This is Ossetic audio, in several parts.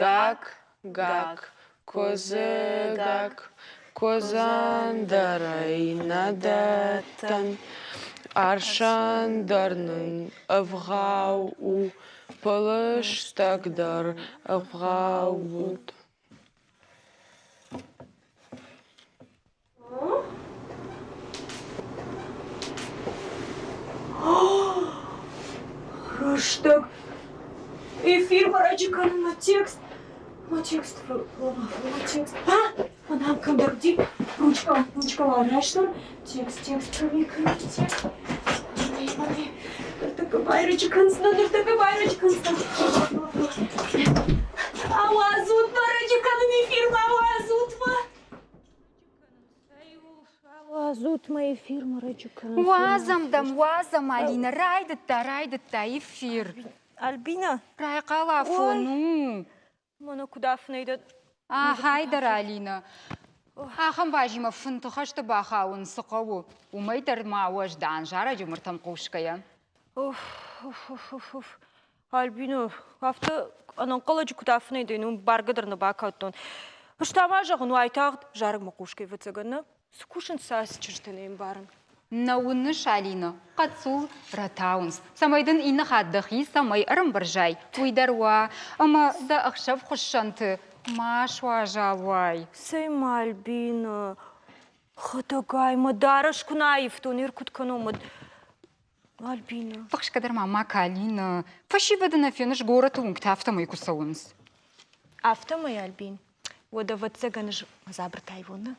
Гак, гак, куыдзы гакк, куыдзӕн дӕр ӕй нӕ дӕттӕм, арсӕн дӕр нын ӕвгъау у, пылыстӕг дӕр ӕвгъау уыд. Рӕстӕг. Эфир бараджы кӕнын мӕ текст. Мӕ текст мӕ текст. А, мӕнӕ кӕмдӕр уыди. Ручкӕ, ручкӕ уал райстон. Текст, текст, кӕм и, кӕм и текст? Мӕнӕ, мӕнӕ. Ныртӕккӕ байрӕджы кӕндзынӕн, ныртӕккӕ байрӕджы кӕндзынӕн. Ауадзут, барӕджы кӕнын эфирмӕ, ауадзут мӕ. Уадзут мӕ эфирмӕ раджы кӕнын. Уадзӕм дӕм, уадзӕм, Алинӕ, райдыдта, райдыдта эфир. Альбина. Райхъал афон у. Мӕнӕ куыд афынӕй дӕ. Ахай дӕр, Алинӕ. Ахӕм базимӕ фынты хӕсты бахауын цы хъӕуы, уымӕй дӕр ма уӕздан зарӕджы мыртӕм хъусгӕйӕ. Уф, уф, уф, уф, уф. Альбина, афтӕ ӕнӕнхъӕлӕджы куыд афынӕй дӕн, уым бӕргӕ дӕр нӕ бакодтон. Ӕз та ма зӕгъын, уайтагъд зарӕгмӕ хъусгӕ, ӕвӕццӕгӕн, нӕ? Цы кусынц сӕ ацы чызджытӕ, нӕ ӕмбарын. Нӕ уыныс, Алина, хъӕццул рӕтауынц, цӕмӕй дын иннӕ хатт дӕхи цӕмӕй ӕрӕмбӕрзай, уый дӕр уа, ӕмӕ дӕ ӕхсӕвхуыссӕнты ма суазал уай. Цӕй ма, Альбина, хӕдӕгай, мӕ дарӕс куы нӕ аивтон, ир куыд кӕнон, мӕ Альбина. Тыхсгӕ дӕр ма ма кӕ, Алина. Фӕсивӕды нӕ феныс горӕты уынгты афтӕмӕй куы цӕуынц. Афтӕмӕй, Альбин, уӕд ӕвӕццӕгӕн ӕз мӕ дзабыртӕ ивон, нӕ?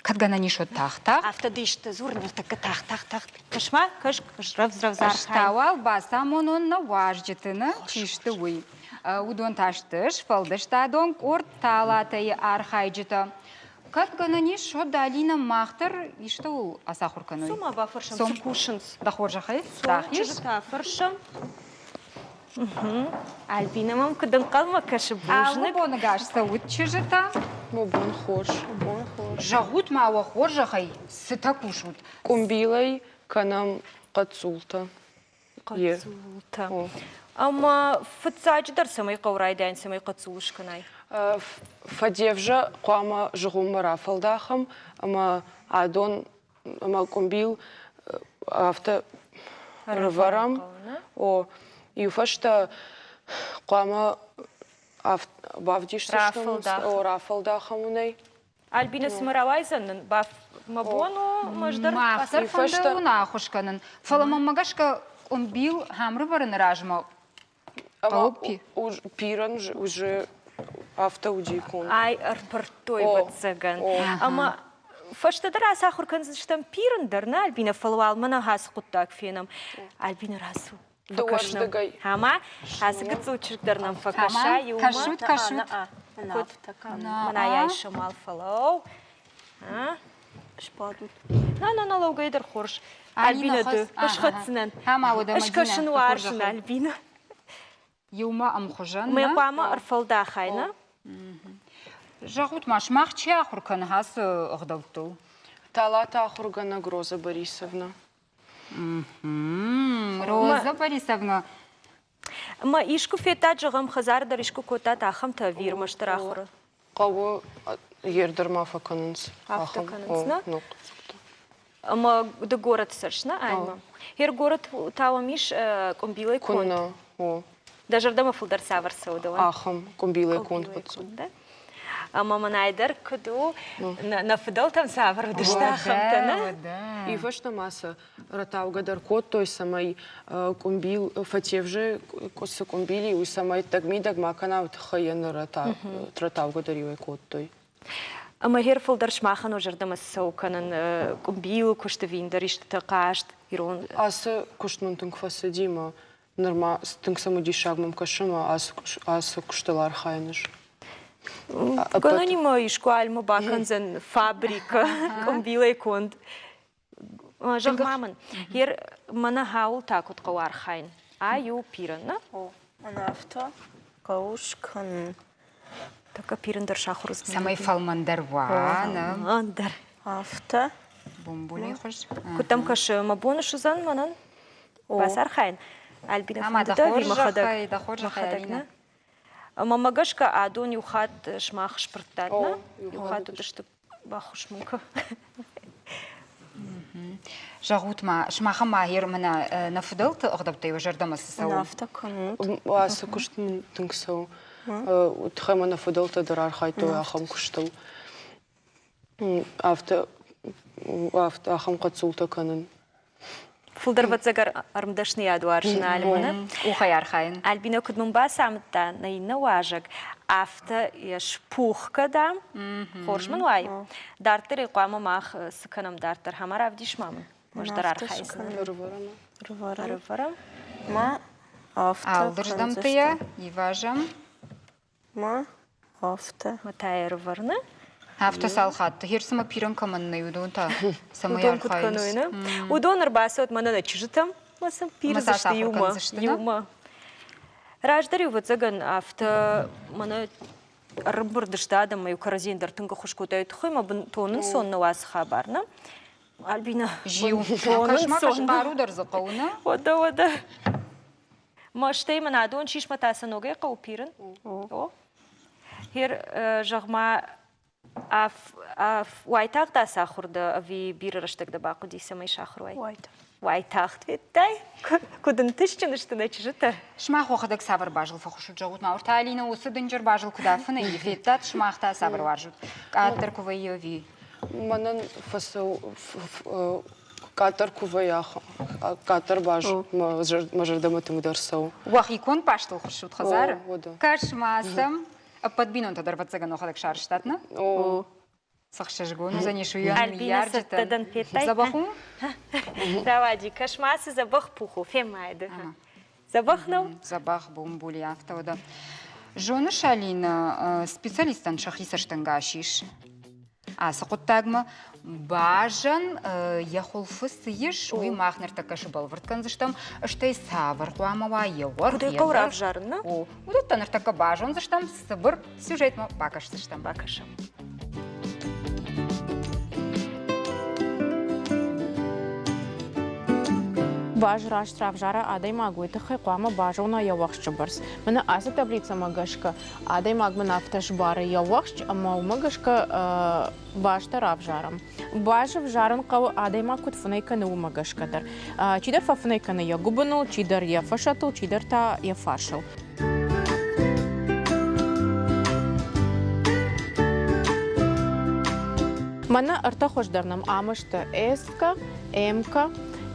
Кӕд гӕнӕн ис, уӕд тагъд-тагъд. Афтӕ ды исты дзур, ныртӕккӕ тагъд-тагъд-тагъд. Кӕс-ма, кӕс, рӕвдз-рӕвдз Ӕз та уал бацамонон нӕ уазджыты, нӕ, чи сты, уый. Уыдон та сты сфӕлдыстадон къорд Талатӕйы архайджытӕ. Кӕд гӕнӕн ис, уӕд Алинӕ мах дӕр истӕуыл ацахуыр кӕной. Цом ма бафӕрсӕм, цы кусынц. Дӕ хорзӕхӕй, Цом, чызджытӕ фӕрсӕм. Альбинӕ мӕм куыд ӕнхъӕлмӕ кӕсы, бузныг. Алы боныгас цӕут чызджытӕ. Мӕ бон хорз. Бон хорз. Зӕгъут ма уӕ хорзӕхӕй, цытӕ кусут? Къуымбилӕй кӕнӕм хъӕццултӕ. Хъӕццултӕ. Ӕмӕ фыццаджыдӕр цӕмӕй хъӕуы райдайын, цӕмӕй хъӕццул скӕнай? Фӕдевзӕ хъуамӕ зыгъуыммӕ рафӕлдахӕм ӕмӕ адон ӕмӕ къуымбил афтӕ рывӕрӕм. О, иу фӕстӕ хъуамӕ бавдисдзыстӕм, о, рафӕлдахӕм уын ӕй. Альбина, цымӕ рауайдзӕн нын? Мӕ бон у, мӕ ӕз дӕр Мах дӕр фӕнды уын ӕххуыс кӕнын, фӕлӕ мӕнмӕ гӕсгӕ къуымбил хӕмрывӕрыны размӕ хъӕуы пирӕн уже афтӕ уыди конд. Ай ӕрпырдтой, ӕвӕццӕгӕн. Ӕмӕ фӕстӕдӕр ацахуыр кӕндзыстӕм пирын дӕр, нӕ, Альбина, фӕлӕ уал мӕнӕ ацы хъуыддаг фенӕм. Альбина, рацу. Дыууӕрдыгӕй. Ӕмӕ ацы гыццыл чызг дӕр нӕм фӕкӕса иумӕ. Кӕсут, кӕсут. Мӕнӕ айсӕм фӕлӕу. Сбадут. На, на, на, лӕугӕй дӕр хорз. Альбина ды, ысхӕцдзынӕн. Ыскӕсын уарзын, Альбина. Иумӕ ӕмхуызӕн. Мӕ хъуамӕ ӕрфӕлдахай, нӕ? Зӕгъут ма, сымах чи ахуыр кӕны ацы ӕгъдӕуттыл? Талаты ахуыргӕнӕг Роза Борисовна. Роза Борисовна. Ма искуы федтат, зӕгъӕм, хӕдзары дӕр искуы кодтат ахӕмтӕ ӕви ӕрмӕстдӕр ахуыры? Хъӕуы ер дӕр ма фӕкӕнынц. Афтӕ кӕнынц, нӕ? Ӕмӕ ды горӕты цӕрыс, нӕ, Альма? Ер горӕт та уӕм ис къуымбилӕй конд? Куыннӕ, о. Дӕ зӕрдӕмӕ фылдӕр цавӕр цӕуы дӕуӕн? Ахӕм къуымбилӕй конд хъуццу. Ӕмӕ мӕнӕй дӕр куыд у, нӕ фыдӕлтӕм цавӕр уыдысты ахӕмтӕ, нӕ? И фӕстӕмӕ сӕ рӕтаугӕ дӕр кодтой, цӕмӕй къуымбил фӕтевзӕ цы къуымбили, уый цӕмӕй ӕддӕг-мидӕг ма кӕна, уый тыххӕй йӕ рӕтаугӕ дӕр иуӕй кодтой. Ӕмӕ гъер фылдӕр сымахӕн уӕ зӕрдӕмӕ цӕуы кӕнын къуымбилы куысты виндӕр истытӕ хъазт ирон? Ацы куыст мын тынг фӕцыди мӕ нырма тынг цымыдисаг мӕм кӕсы мӕ ацы куыстыл архайын ӕз. Гӕнӕнимӕ искуы альмӕ бакӕндзӕн фабрикӕ къуымбилӕй конд. Зӕгъ-ма мын, ер мӕнӕ хауыл та куыд хъӕуы архайын? Ай у пирын, нӕ? О, мӕнӕ афтӕ хъӕуы скӕнын. Тӕккӕ пирын дӕр сахуыр уыдзынӕ. Цӕмӕй фӕлмӕндӕр уа, нӕ? Ӕндӕр. Афтӕ. Бумбулийы хуыз. Куыд дӕм кӕсы, мӕ бон суыдзӕн мӕнӕн? Бацархайын. Альбина, Ӕмӕ дӕ фӕнды дӕ ӕви мӕхӕдӕг? дӕ хорзӕхӕй, Алинӕ. Мӕнмӕ гӕсгӕ адон иу хатт сымах сбырдтат, нӕ? Иу хатт уыдысты баххуыс мын кӕ. Зӕгъут-ма, сымахӕн ма гъер мӕнӕ нӕ фыдӕлты ӕгъдӕуттӕй уӕ зӕрдӕмӕ цы цӕуы? Афтӕ кӕнут. Ацы куыст мын тынг цӕуы. Тыххӕй мӕ нӕ фыдӕлтӕ дӕр архайдтой ахӕм куыстыл. Афтӕ, афтӕ ахӕм хъӕццултӕ кӕнын. Фылдӕр ӕвӕццӕгӕн ӕрмдӕсныйад уарзын Альбинӕ. Къухӕй архайын. Альбинӕ куыд мын бацамыдта нӕ иннӕ уазӕг, афтӕ йӕ спухкӕ, дам, хорз мын уай. Дарддӕр ӕй хъуамӕ мах цы кӕнӕм дарддӕр? Хӕмӕ равдис ма мын. Хуыздӕр архайдзынӕн. Ӕрывӕрӕм. Ма афтӕ Алдырздӕмты йӕ ивазӕм. Ма афтӕ. Ма та ӕрывӕрны. Афтӕ цал хатты? Хер цыма пирӕн кӕмӕн нӕй, уыдон та цӕмӕй Уыдон куыд кӕной, нӕ? Уыдон ӕрбацӕуӕд мӕнӕ нӕ чызджытӕм, мӕ сын пирдзысты иумӕ. Иумӕ. Раздӕр-иу, ӕвӕццӕгӕн, афтӕ мӕнӕ ӕрӕмбырд сты адӕммӕ-иу кӕрӕдзийӕн дӕр тынг ӕххуыс кодтой. Тыххӕй мӕ бынтон ӕнцон нӕу ацы хабар, нӕ? Альбина, Зиу. Кӕс-ма, кӕс, хъару дӕр дзы хъӕуы, нӕ? Уӕдӕ, уӕдӕ. Мӕстӕй мын адон сисмӕ та сӕ ногӕй хъӕуы пирын. О. Хер, зӕгъ-ма, уайтагъд ацахуыр дӕ ӕви бирӕ рӕстӕг дӕ бахъуыди, цӕмӕй сахуыр уай? Уайтагъд. Уайтагъд федтай? Куыд ӕнтыстджын сты нӕ чызджытӕ? Сымах уӕхӕдӕг цавӕр базыл фӕхуыссут, зӕгъут ма, уӕртӕ Алинӕ уыцы дынджыр базыл куыд афынӕй и, федтат, сымах та цавӕр уарзут? Къаддӕр куы вӕййы ӕви? Мӕнӕн фӕцӕуы къаддӕр куы вӕййы, къаддӕр баз мӕ зӕрдӕмӕ тынгдӕр цӕуы. Уӕхи конд базтыл хуыссут хӕдзары? Уӕдӕ. Кӕс-ма сӕм, ӕппӕт бинонтӕ дӕр ӕвӕццӕгӕн уӕхӕдӕг сарӕзтат, нӕ? О. Цӕхсызгон уыдзӕнис уый Альбина цӕттӕ дӕн федтай? Дзӕбӕх у? Рауади, кӕс-ма, цы дзӕбӕх пух у, феммӕ ды. Дзӕбӕх нӕу? Дзӕбӕх бумбули афтӕ уӕдӕ. Зоныс, Алина, специалисттӕн сӕхи цӕстӕнгас ис ацы хъуыддагмӕ. Базӕн йӕ хуылфы цы ис, уый мах ныртӕккӕ сбӕлвырд кӕндзыстӕм, стӕй цавӕр хъуамӕ уа йӕ уӕрх, Куыд ӕй хъӕуы равзарын, нӕ? О, уыдӕттӕ ныртӕккӕ базондзыстӕм, цыбыр сюжетмӕ бакӕсдзыстӕм. Бакӕсӕм. Баз раст равзара адӕймаг уый тыххӕй хъуамӕ базона йӕ уӕхсчы бӕрц. Мӕнӕ ацы таблицӕмӕ гӕсгӕ адӕймаг мын афтӕ сбары йӕ уӕхсч ӕмӕ уымӕ гӕсгӕ базтӕ равзарӕм. Баз ӕвзарын хъӕуы адӕймаг куыд фынӕй кӕны, уымӕ гӕсгӕ дӕр. Чидӕр фӕфынӕй кӕны йӕ гуыбыныл, чидӕр йӕ фӕсӕтыл, чидӕр та йӕ фарсыл. Мӕнӕ ӕртӕ хуыздӕр нӕм ам сты С-ка, М-ка,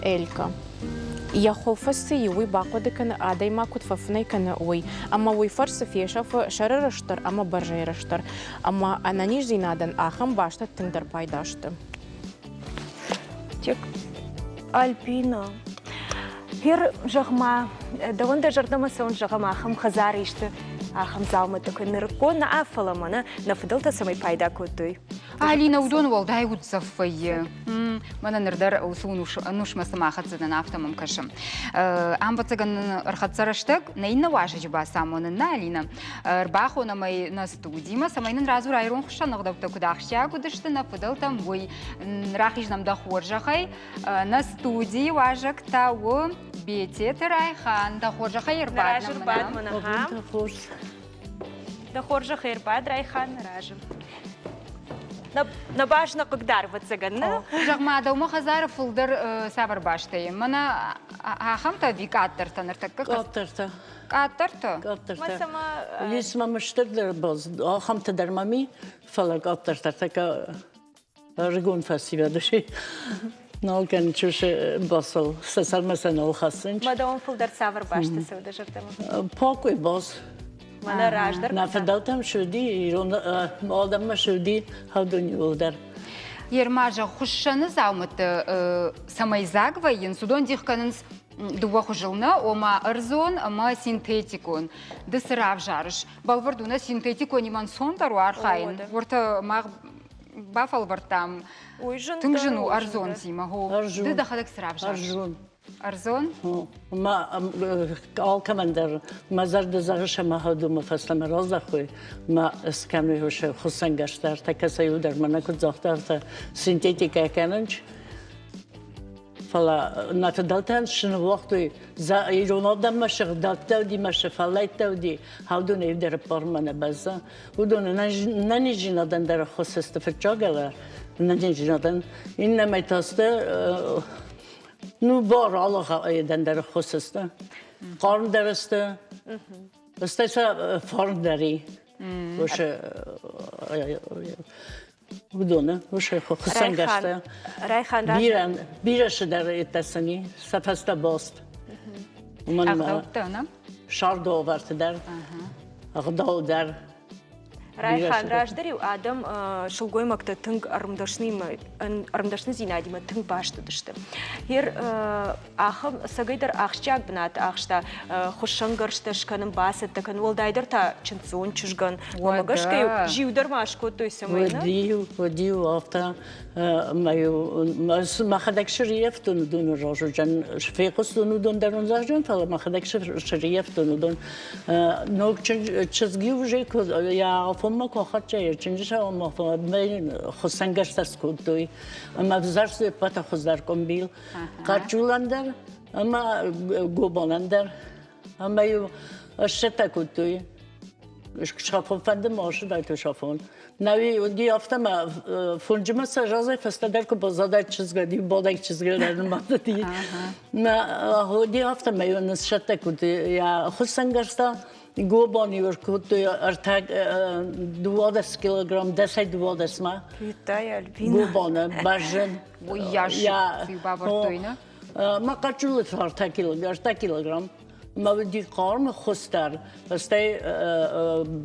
Л-ка. Йӕ хуылфы цы и, уый бахъуыды кӕны, адӕймаг куыд фӕфынӕй кӕны, уый. Ӕмӕ уый фӕрцы фесӕфы сӕры рыст дӕр ӕмӕ бӕрзӕйы рыст дӕр. Ӕмӕ ӕнӕниздзинадӕн ахӕм бӕстӕ тынгдӕр пайда сты. Альбина, Гьер, зӕгъ-ма, дӕуӕн дӕ зӕрдӕмӕ цӕуын, зӕгъӕм, ахӕм хӕдзары исты ахӕм дзаумӕттӕ куы нырыккон нӕ, фӕлӕ мӕнӕ нӕ фыдӕлтӕ цӕмӕй пайда кодтой. Алина, уыдон уӕлдай уддзӕф вӕййы. Мӕнӕ ныр дӕр уыцы ӕнусмӕ цыма хӕццӕ дӕн, афтӕ мӕм кӕсы. Ам, ӕвӕццӕгӕн, ӕрхӕццӕ рӕстӕг нӕ иннӕ уазӕджы бацамонын, нӕ, Алина? Ӕрбахонӕм ӕй нӕ студимӕ, цӕмӕй нын радзура ирон хуыссӕн ӕгъдӕуттӕ куыд ахсджиаг уыдысты нӕ фыдӕлтӕм, уый. Рахиз нӕм дӕ хорзӕхӕй. Нӕ студийы уазӕг та у Бететы Райхан. Дӕ хорзӕхӕй ӕрбад нӕм. Дӕ хорзӕхӕй ӕрбад, Райхан, разы. Нӕ баз нӕ хъыгдар, ӕвӕццӕгӕн, нӕ? Зӕгъ-ма, дӕумӕ хӕдзары фылдӕр цавӕр бӕстӕ и? Мӕнӕ ахӕмтӕ ӕви къаддӕртӕ ныртӕккӕ? Къаддӕртӕ. Къаддӕртӕ? Къаддӕртӕ. Ис мӕм стырдӕр баз, ахӕмтӕ дӕр мӕм и, фӕлӕ къаддӕртӕ Ӕрыгон фӕсивӕд нал кӕны чусы басыл, сӕ сӕрмӕ сӕ нал хӕссынц. Мадӕлон фылдӕр цавӕр бӕсты цӕуы дӕ зӕрдӕмӕ? Пакъуы бас. Мӕнӕ раздӕр. Нӕ фыдӕлтӕм суди, ирон адӕммӕ суди хӕдон иууылдӕр. Ерма, зӕгъ, хуыссӕны дзаумӕттӕ цӕмӕй дзаг вӕййынц, уыдон дих кӕнынц дыууӕ хуызыл нӕ, ома ӕрдзон ӕмӕ синтетикон. Ды цы равзарыс? Бӕлвырд у, нӕ синтетиконимӕ ӕнцондӕр у архайын. Уӕртӕ мах бафӕлвӕрдтам. Уый зын Тынг зын у ӕрдзонтимӕ. Ды дӕхӕдӕг цы равзарыс? Ӕрдзон. Ӕрдзон? Ма алкӕмӕн дӕр мӕ зӕрдӕ зӕгъы сӕ хӕдумӕ фӕстӕмӕ раздӕхой, ма скӕной хуыссӕнгӕрзтӕ, кӕцӕй дӕр мӕнӕ куыд загъта, синтетикӕ кӕнынч. Фӕлӕ нӕ фыдӕлтӕн цы ныууагътой, ирон адӕммӕ цы гъдӕуттӕ уыди мӕ цы фӕллӕйттӕ уыди, уыдонӕй иу дӕр ӕппарынмӕ нӕ бӕззы. Уыдон ӕнӕниздзинадӕн дӕр ӕххуыс сты фыццаг ӕлӕ ӕнӕниздзинадӕн. Иннӕмӕй та сты ну, бар алы дӕр ӕххуыс сты. Хъарм дӕр сты, стӕй сӕ фарн дӕр и. Уыцы уыдоны уыцы хуыцӕнгӕстӕ. Райхан бирӕ бирӕ цыдӕр еттӕсыни сӕ фӕстӕ бост. Уымӕн ӕгъдӕуттӕ, нӕ? Сӕрдовӕрты дӕр, ӕгъдау дӕр. Райхан, раздӕр-иу адӕм сылгоймӕгтӕ тынг ӕрмдӕсныдзинадимӕ тынг баст уыдысты. Ер ахӕм цӕгӕйдӕр ахсджиаг бынат ахста хуыссӕнгӕрзтӕ скӕнын, бацӕттӕ кӕнын, уӕлдайдӕр та чындздзон чызгӕн. Уымӕ гӕсгӕ-иу зиу дӕр ма скодтой, цӕмӕй нӕ? Уыди, уыди афтӕ. Мӕхӕдӕг сырийӕфтон уыдоны разуызӕн, фехъуыстон уыдон дӕр уын фӕлӕ мӕхӕдӕг сырийӕфтон уыдон. Ног чызг-иу уже йӕ афонмӕ куы ахӕццӕ йӕ чындзы сӕумӕ хуыссӕнгӕрзтӕ скодтой ӕмӕ ӕвзӕрстой ӕппӕты хуыздӕр къуымбил. Хъӕццулӕн дӕр ӕмӕ гобанӕн дӕр. Ӕмӕ-иу ссӕттӕ кодтой. Сафон фӕнды ма ссыдайты сафон. Науи уыди афтӕ ма фынджымӕ сӕ разӕй фӕстӕдӕр куы баззадаид чызгӕн, иу бадӕг чызгӕн ӕрнымадыди. Мӕ уыди афтӕ ма иу ныссӕттӕ кодтой йӕ хуыссӕнгӕрзтӕ гобан-иу ӕркодтой ӕртӕ 12 килограмм, дӕсӕй дыууадӕсмӕ. Федтай, Альбина? Гобаны бӕззын. Уыйас бавӕрдтой, нӕ? Мӕ хъӕццулы ӕртӕ килограмм. Мӕ уыди хъарм хуыздӕр, стӕй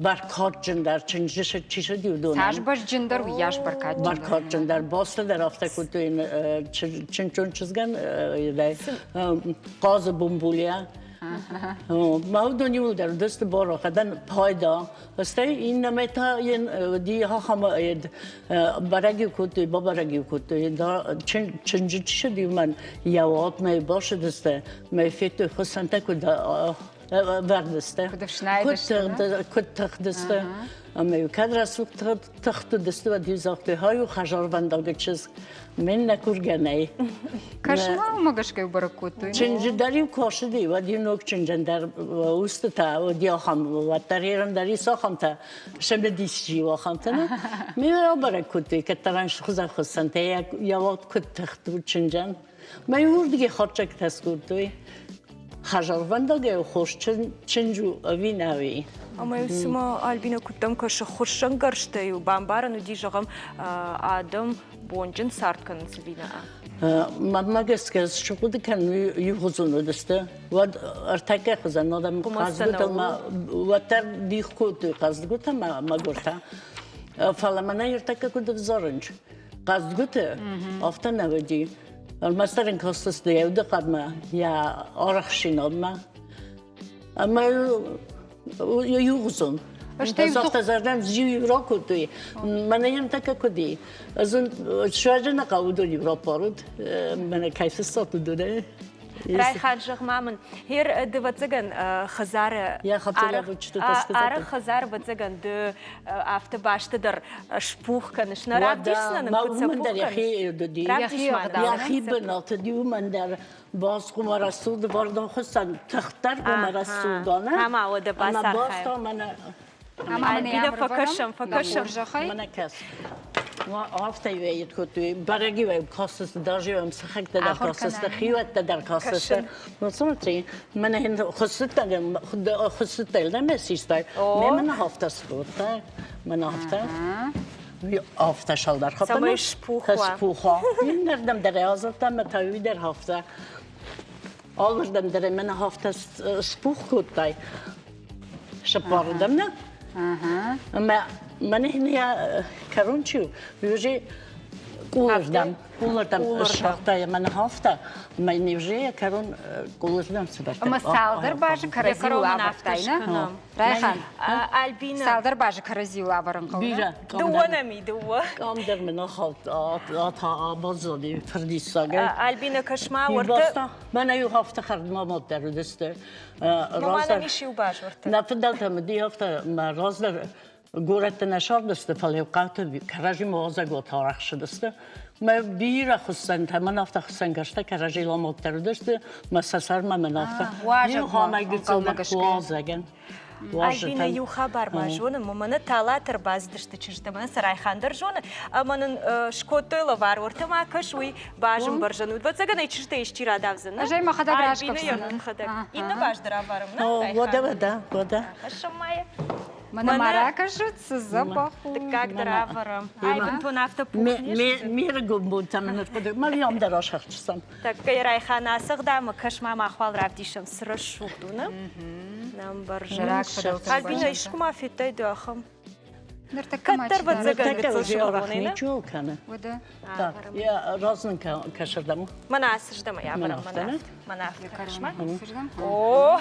бӕркадджындӕр чындзы чи цыди, уыдонӕн. Цас бӕзджындӕр, уыйас бӕркадджындӕр. Бӕркадджындӕр. Бостӕ дӕр афтӕ кодтой чындздзон чызгӕн хъазы бумбулийӕ. Мӕ уыдон иууылдӕр уыдысты борохӕдӕн пайда. Стӕй иннӕмӕй та йын уыди ахӕм бӕрӕг-иу кодтой, бабӕрӕг-иу кодтой. Чынджы чи цыди, уымӕн йӕ уатмӕ бацыдысты, мӕ федтой хуыссӕнтӕ куыд вӕрдысты, куыд ӕфснайдысты, куыд тыхдысты. Ӕмӕ-иу кӕд рӕсугъд тыхт уыдысты, уӕд-иу загътой, хай у хӕзарвӕндаджы чызг, Мӕн нӕ кургӕ нӕй. Кӕсынмӕ уымӕ гӕсгӕ бӕрӕг кодтой? Чынджы дӕр-иу куы ацыди, уӕд-иу ног чынджӕн дӕр устытӕ уыди ахӕм, уӕддӕр ерын дӕр ис ахӕмтӕ, сӕмӕдисджи ахӕмтӕ. Ме бӕрӕг кодтой, кӕддӕрӕн хуызӕн хуыссӕнтӕ, йӕ уат куыд тыхт у чынджӕн. Мӕ уырдыгӕй хатдзӕгтӕ скодтой. Хӕзарвӕндагӕй хорз чындз у ӕви нӕ уый? Ӕмӕ цыма Альбина куыддӕм кӕсы, хуыссӕнгӕрзтӕ-иу бамбарын уыди, зӕгъӕм, адӕм бонджын цард кӕнынц ӕви нӕ? Мӕнмӕ гӕсгӕ цы хъуыды кӕнын, иугъуызон уыдысты. Уӕд ӕртӕккӕ хуызӕн адӕм хъӕздгуытӕ ма уӕддӕр дих кодтой хъӕздгуытӕ ма мӕгуыртӕ. Фӕлӕ мӕнӕ ӕртӕккӕ куыд ӕвзарынц хъӕздгуыты, афтӕ нӕ уыди. Ӕрмӕстдӕр ын кастысты йӕ удыхъӕдмӕ, йӕ арӕхстдзинадмӕ. Ӕмӕ иугъуызон. Загъта, зӕрдӕм зиу ракодтой. Мӕнӕ йӕм тӕккӕ куыд и. Ӕз ын суӕджы нӕ хъӕуы уыдон иу раппарут. Мӕнӕ кӕй фыстат, уыдонӕй. Райхан, зӕгъ-ма мын, хер ды вӕццӕгӕн хӕдзары арӕх хӕдзары вӕццӕгӕн ды афтӕ бӕсты дӕр спух кӕныс. Нӕ равдисдзынӕ нын, куыд сӕ пух кӕныс? Йӕхи бынаты уымӕн дӕр басхъуымӕ рӕсугъд вардон хуыссӕн тыхдӕр хъуымӕ рӕсугъдон. Ӕмӕ уӕдӕ бацархайӕм. Альбина, фӕкӕсӕм, фӕкӕсӕм. Мӕнӕ кӕс. Афтӕ вӕййы кодтой, бӕрӕг-иу кастысты, даже-иу сыхӕгтӕ дӕр кастысты, хиуӕттӕ дӕр кастысты. Ну, смотри, мӕнӕ хуыссыдтӕн, хуыссыдтӕ нӕ систай. Ме мӕнӕ афтӕ скодта, мӕнӕ афтӕ. Афтӕ шалдар Цӕмӕй спух уа. Спух уа. Иннӕрдӕм дӕр азылдта, мӕ та уый дӕр афтӕ. Алырдӕм дӕр мӕнӕ афтӕ спух кодтай. Сыппарырдӕм нӕ? Ӕмӕ мӕнӕ йӕ кӕрон чи у, уый уже къулырдӕм, къулырдӕм сагъта йӕ мӕнӕ афтӕ, ӕмӕ йын уже йӕ кӕрон къулырдӕм цыдӕртӕ. Ӕмӕ цалдӕр базы кӕрӕдзиуыл авӕрдтай, нӕ? Райхан, Альбина. Цалдӕр базы кӕрӕдзиуыл ӕвӕрын хъӕуы. Бирӕ. Дыууӕ нӕм и, дыууӕ. Къам дӕр мын ахауд, баззади фырдиссагӕй. Альбина, кӕс-ма, уӕртӕ. Мӕнӕ иу афтӕ хӕрдмӕ маддӕр уыдысты. Раздӕр. Нӕ фыдӕлтӕм уыди афтӕ, мӕ раздӕр. Горӕтты нӕ сардысты, фӕлӕ хъӕуты кӕрӕдзимӕ уазӕгуат арӕхсыдысты. Мӕ бирӕ хуыссӕнтӕ, мӕн афтӕ хуыссӕнгӕрзтӕ кӕрӕдзи ламӕлттӕ уыдысты, мӕ сӕ сӕрмӕ мӕн афтӕ. Уазӕгмӕ Иу хамӕй гыццыл ӕнхъӕлмӕгӕсгӕ. уазӕгӕн. Альбина иу хабар ма зоны, мӕнӕ талатӕ ӕрбацыдысты чызджытӕ, мӕнӕ сӕ Райхан дӕр зоны, ӕмӕ нын скодтой лӕвар. Уӕртӕ ма кӕс, уый базымбӕрзӕн уыд. Ӕвӕццӕгӕн ӕй чызджытӕй исчи радавдзӕн. Ӕз ӕй мӕхӕдӕг Альбина йӕ мӕхӕдӕг. Иннӕ баз дӕр авӕрӕм, нӕ? Уӕдӕ, уӕдӕ, уӕдӕ. Хӕссӕм ма йӕ. Мӕнӕ ма ракӕсут, цы дзӕбӕх у. Дыккаг дӕр авӕрӕм. Ай бынтон афтӕ пух не сты. Ме рыгон бонтӕ мын ӕрхъуыды. Мӕ ам дӕр асӕхджысӕм. Тӕккӕ Райхан ацыгъда ӕмӕ кӕс-ма мах уал равдисӕм, цы рӕсугъд у, нӕ? Нӕм бӕрзонд. Альбина, искуы ма федтай ды ахӕм? Ныртӕккӕ ма Кӕддӕр ӕвӕццӕгӕн гыццыл сывӕллонӕй, нӕ? Ничего кӕны. Так, я разын кӕсырдӕм. Мӕнӕ ацырдӕм ӕй авӕрӕм, мӕнӕ. Мӕнӕ афтӕ. О,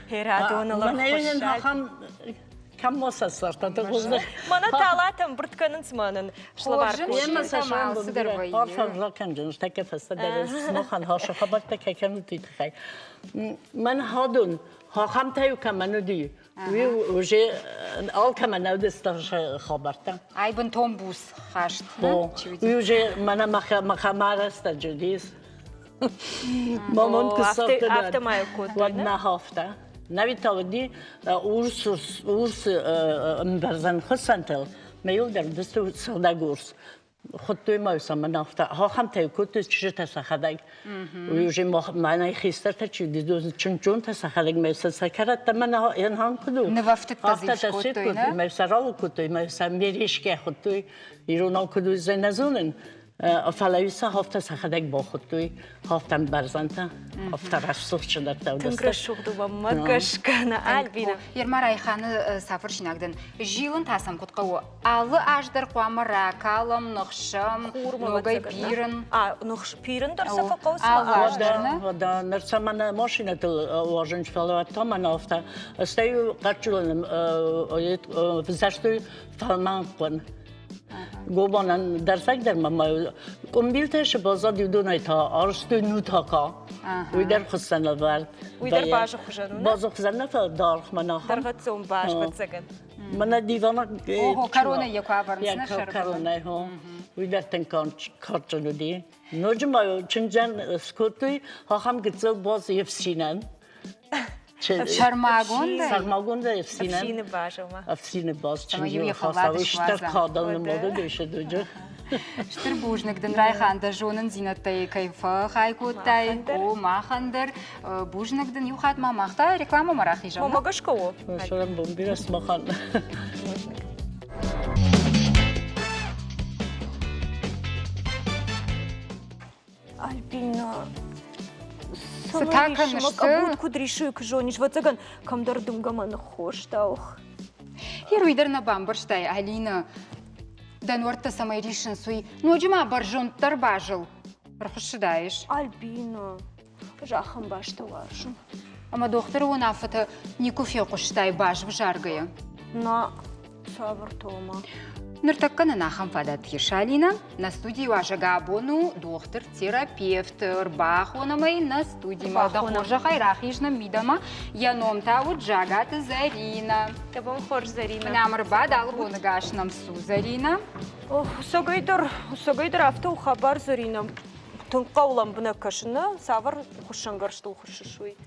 Херадоныл ӕрхуыссӕг. Кӕм ма сӕ ссардта, хуыздӕр. Мӕнӕ талатӕ ӕмбырд кӕнынц мӕнӕн славар Алцыдӕр вӕййы. Арфӕ ракӕнджын, тӕккӕ фӕстӕдӕр сымахӕн хашы хабӕрттӕ кӕй кӕнут, уый тыххӕй. Мӕн хадон, хахӕмтӕ-иу кӕмӕн уыди, уый уже алкӕмӕн ӕвдыста хабӕрттӕ. Ай бынтон буц хаст. Уый уже мӕнӕ махӕмӕ рӕстӕджы уыдис. Мамон куы Афтӕ ма йыл кодтой, уӕд нӕ хафта. Нӕ та уыди урс урс ӕмбӕрзӕн хуыссӕнтыл, мӕ иуылдӕр уыдысты сыгъдӕг урс. Хуыдтой ма сӕ мӕн афтӕ. Ахӕмтӕ кодтой чызджытӕ сӕхӕдӕг. Уый уже мӕнӕй хистӕртӕ чи уыди, чынджонтӕ сӕхӕдӕг мӕ сӕ сӕ кӕрӕттӕ мӕн ӕнхъӕл куыд у. Нывӕфтыдтӕ дзы скодтой, нӕ? Мӕ сӕ ралыг кодтой, мӕ сӕ мерешкӕ хуыдтой. Иронау куыд уыдзӕн, нӕ зонын. Фӕлӕ сӕ афтӕ сӕхӕдӕг бахуыдтой, афтӕ ӕмбӕрзӕнтӕ, афтӕ рӕсугъд чындӕртӕ Тынг рӕсугъд у мӕнмӕ гӕсгӕ, нӕ Альбина. Ерма Райханы цавӕр дын? Зилын та сӕм куыд хъӕуы? Алы аз дӕр хъуамӕ ракалӕм, ныхсӕм, ногӕй пирын. А, ныхс пирын дӕр сӕ фӕхъӕуы Алы аз дӕр, нӕ? Уӕдӕ ныр сӕ мӕнӕ машинӕтыл уарзынц, фӕлӕ та мӕнӕ афтӕ. Стӕй хъӕццулӕн взӕрстой фӕлмӕн хъуын. Гобанӕн дӕрзӕгдӕр ма къуымбилтӕ сыбаззад уыдонӕй та арстой нутака. Уый дӕр хуыссӕн ӕвӕрд. Уый дӕр базы хуызӕн у, Базы хуызӕн нӕ, фӕлӕ даргъ мӕнӕ. Дӕргъӕццон баз, ӕвӕццӕгӕн. Мӕнӕ диваны Ого, кӕронӕй йӕ куы ӕвӕрынц, нӕ сӕры Кӕронӕй, хо. Уый дӕр тынг кадджын уыди. Ноджы ма чындзӕн скодтой ахӕм гыццыл баз йе фсинӕн. Сӕрмагондӕй? Сӕрмагондӕй ӕфсинӕн. Ӕфсины базылмӕ. Ӕфсины баз Ӕмӕ-иу йӕ фӕллад стыр кадыл нымады дуджы. Стыр бузныг дын, Райхан, дӕ зонындзинӕдтӕй кӕй фӕхай кодтай. О, махӕн дӕр. Бузныг дын. Иу хатт ма мах та рекламӕмӕ рахизӕм. Мама гӕсгӕ у. Сӕрӕнбон бирӕ сымахӕн. Бузныг. Альбина, Цы та кӕныс ты? Къӕбут куыд рисы, куы зонис, ӕвӕццӕгӕн, кӕмдӕр дымгӕмӕ ныххоста, ох. Йер уый дӕр нӕ бамбӕрстай, Алина. Дӕ нуӕрттӕ цӕмӕй риссынц, уый ноджы ма бӕрзонддӕр базыл. Ӕрхуыссыдаис. Альбина, ӕз ахӕм бӕстӕ уарзын. Ӕмӕ дохтыры уынаффӕтӕ никуы фехъуыстай базвзаргӕйӕ? На, цавӕр тома? Ныртӕккӕ нын ахӕм фадат ис, Алина. Нӕ студийы уазӕг абон у дохтыр-терапевт. Ӕрбахонӕм ӕй нӕ студимӕ. Дӕ хорзӕхӕй рахиз нӕм мидӕмӕ. Йӕ ном та уыд Джагаты Зӕринӕ. Дӕ бон хорз, Зӕринӕ. Нӕм ӕрбад алы боныгас нӕм цу, Зӕринӕ. Ох, цӕгӕйдӕр, цӕгӕйдӕр афтӕ у хабар, Зӕринӕ. Тынг хъӕуы лӕмбынӕг кӕсын, нӕ? Цавӕр хуыссӕнгӕрзтыл хуыссыс, уый?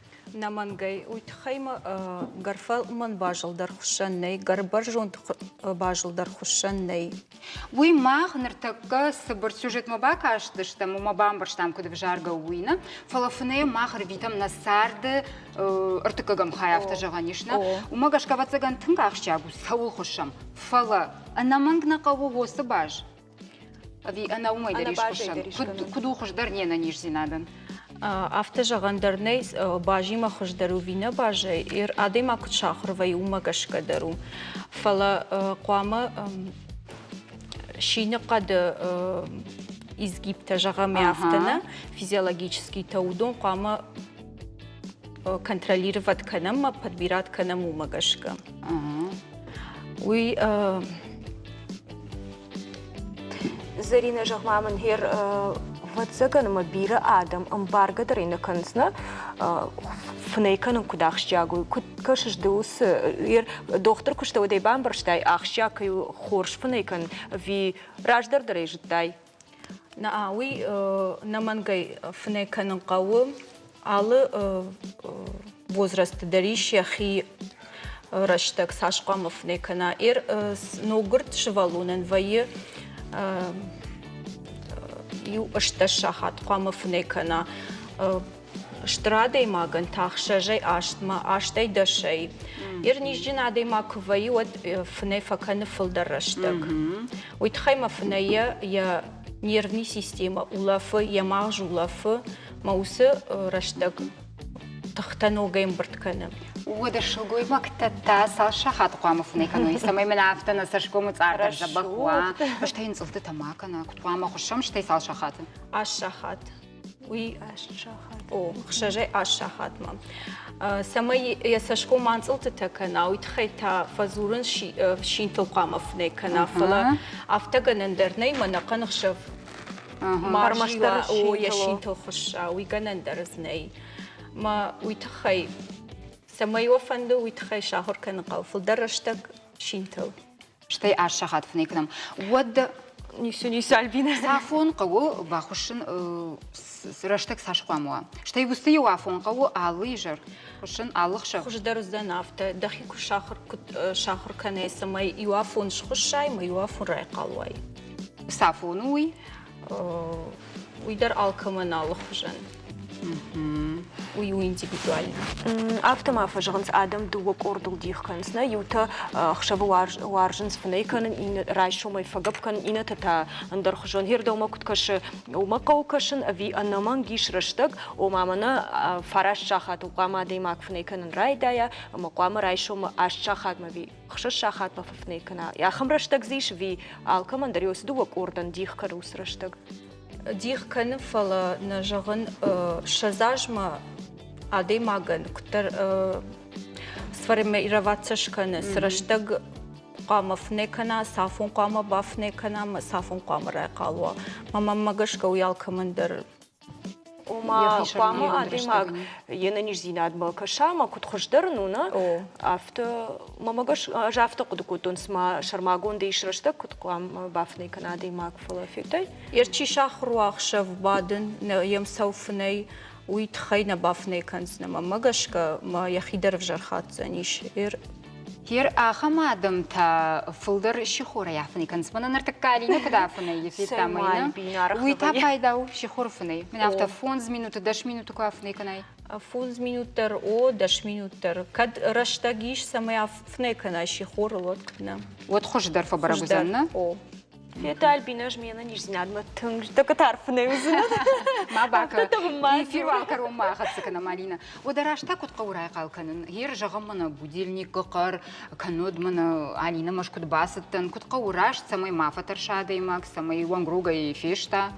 Нӕмӕнгӕй, уый тыххӕй ма гӕрфӕлмӕн базыл дӕр хуыссӕн нӕй, гӕрбӕрзонд базыл дӕр хуыссӕн нӕй. Уый мах ныртӕккӕ цыбыр сюжетмӕ бакастыстӕм, уымӕ бамбӕрстам, куыд ӕвзаргӕ у, уый нӕ. Фӕлӕ фынӕйӕ мах ӕрвитӕм нӕ царды ӕртыккӕгӕм хай, афтӕ зӕгъӕн ис, нӕ? Уымӕ гӕсгӕ, ӕвӕццӕгӕн, тынг ахсджиаг у, цӕуыл хуыссӕм. Фӕлӕ ӕнӕмӕнг нӕ хъӕуы уоцы баз. Ӕви ӕнӕ уымӕй дӕр ис хуыссӕн? Куыд у хуыздӕр не нӕниздзинадӕн? Афтӕ зӕгъӕн дӕр нӕй, базимӕ хуыздӕр у ӕви нӕ базӕй, адӕймаг куыд сахуыр вӕййы, уымӕ гӕсгӕ дӕр у. Фӕлӕ хъуамӕ сины хъӕды изгибтӕ, зӕгъӕм, афтӕ нӕ, физиологический-тӕ, уыдон хъуамӕ контролировать кӕнӕм ӕмӕ подбирать кӕнӕм уымӕ гӕсгӕ. Уый Зӕринӕ, зӕгъ-ма мын, гьер ӕвӕццӕгӕн ӕмӕ бирӕ адӕм ӕмбаргӕ дӕр ӕй нӕ кӕнынц, нӕ? фынӕй кӕнын куыд ахсджиаг у? Куыд кӕсыс ды уыцы дохтыр куы сдӕ, уӕд ӕй бамбӕрстай, ахсджиаг кӕй у хорз фынӕй кӕнын, ӕви раздӕр дӕр ӕй зыдтай? Нӕ, уый нӕмӕнгӕй фынӕй кӕнын хъӕуы. Алы возрасты дӕр ис йӕхи рӕстӕг, цас хъуамӕ фынӕй кӕна. Ноггуырд сывӕллонӕн вӕййы иу 18 сахат хъуамӕ фынӕй кӕна. Стыр адӕймагӕн та ӕхсӕзӕй астмӕ, астӕй дӕсӕй. Йе рнизджын адӕймаг куы вӕййы, уӕд фынӕй фӕкӕны фылдӕр рӕстӕг. Уый тыххӕй ма фынӕйӕ йӕ нервный системӕ улӕфы, йӕ магъз улӕфы, мӕ уыцы рӕстӕг тыхтӕ ногӕй ӕмбырд кӕны. Уӕдӕ сылгоймӕгтӕ та цал сахаты хъуамӕ фынӕй кӕной, цӕмӕй мын афтӕ нӕ цӕсгомы цъар дӕр дзӕбӕх уа, стӕй йын цъылдытӕ ма кӕна, куыд хъуамӕ хуыссӕм, стӕй цал сахаты? Аст сахат. Уый о, ӕхсӕзӕй аст сахатмӕ. Цӕмӕй йӕ цӕсгом анцъылтытӕ кӕна, уый тыххӕй та фӕдзурын синтыл хъуамӕ фынӕй кӕна, фӕлӕ афтӕ гӕнӕн дӕр нӕй, мӕ ӕнӕхъӕн ӕхсӕв ма зила, о, йӕ синтыл хуысса, уый гӕнӕн дӕр дзы нӕй. Мӕ уый тыххӕй, цӕмӕй уӕ фӕнды, уый тыххӕй сахуыр кӕнын хъӕуы фылдӕр рӕстӕг синтыл. Стӕй аст сахат фынӕй кӕнӕм. Уӕд Ницы, ницы, Альбина. Цафон хъӕуы бахуыссын рӕстӕг цас хъуамӕ уа? Стӕй уыцы иу афон хъӕуы алы изӕр хуыссын, алы хсӕв. Хуыздӕр уыдзӕн афтӕ, дӕхи куы сахуыр, куыд сахуыр кӕнай, цӕмӕй иу афон схуыссай ӕмӕ иу афон райхъал уай. Цафон у уый? Уый дӕр алкӕмӕн алыхуызӕн. Уый у индивидуально. Афтӕ ма фӕзӕгъынц, адӕм дыууӕ къордыл дих кӕнынц. Нӕ иутӕ ӕхсӕвы уарзынц фынӕй кӕнын, райсомӕй фӕгӕпп кӕнын, иннӕтӕ та ӕндӕрхуызон. Йе рдӕумӕ куыд кӕсы, уымӕ хъӕуы кӕсын ӕви ӕнӕмӕнг ис рӕстӕг, ома мӕнӕ фараст сахатыл хъуамӕ адӕймаг фынӕй кӕнын райдайа ӕмӕ хъуамӕ райсомы аст сахатмӕ ӕви ӕхсӕз сахатмӕ фӕфынӕй кӕна. Ахӕм рӕстӕг дзы ис ӕви алкӕмӕн дӕр уыцы дыууӕ къордӕн дих кӕны уыцы рӕстӕг? Дих кӕны, фӕлӕ нӕ зӕгъын, 20 азмӕ адӕймагӕн куыддӕр сформироваться скӕны, цы рӕстӕг хъуамӕ фынӕй кӕна, цафон хъуамӕ бафынӕй кӕна ӕмӕ цафон хъуамӕ райхъал уа. Мӕ мӕнмӕ гӕсгӕ уый алкӕмӕн дӕр Ома хъуамӕ адӕймаг йе нӕниздзинадмӕ кӕса ӕмӕ куыд хуыздӕр ын у, нӕ? Афтӕ мӕмӕ гӕсгӕ ӕз афтӕ хъуыды кодтон, цыма сӕрмагондӕй ис рӕстӕг, куыд хъуамӕ бафынӕй кӕна адӕймаг, фӕлӕ федтай? Йе чи сахуыр уа ӕхсӕв бадын, йӕм цӕу фынӕй, уый тыххӕй нӕ бафынӕй кӕндзынӕ. Мӕнмӕ гӕсгӕ мӕ йӕхи дӕр ӕвзӕр хатдзӕнис. Гер ахӕм адӕмтӕ фылдӕр сихорӕй афынӕй кӕнынц. Мӕнӕ ныртӕккӕ Алинӕ куыд афынӕй и, федтам ӕй, нӕ? Уый та пайда у сихоры фынӕй. Мӕнӕ афтӕ фондз минуты, дӕс минуты куы афынӕй кӕнай. Фондз минут дӕр о, дӕс минут дӕр. Кӕд рӕстӕг ис, цӕмӕй афынӕй кӕнай сихорыл, уӕд куыд нӕ? Уӕд хуыздӕр фӕбӕрӕг уыдзӕн, нӕ? О. Федта Альбина ӕз ме нӕниздзинадмӕ тынг тӕккӕ тарфынӕй уыдзынӕн. Ма бакӕ. Эфир уал кӕронмӕ ахӕццӕ кӕнӕм, Алина. Уӕдӕ раст та куыд хъӕуы райхъал кӕнын? Гъер, зӕгъӕм, мӕнӕ будильникы хъӕр, кӕннод мӕнӕ Алинӕмӕ куыд бацыдтӕн, куыд хъӕуы раст, цӕмӕй ма фӕтӕрса адӕймаг, цӕмӕй уӕнгрогӕй феста?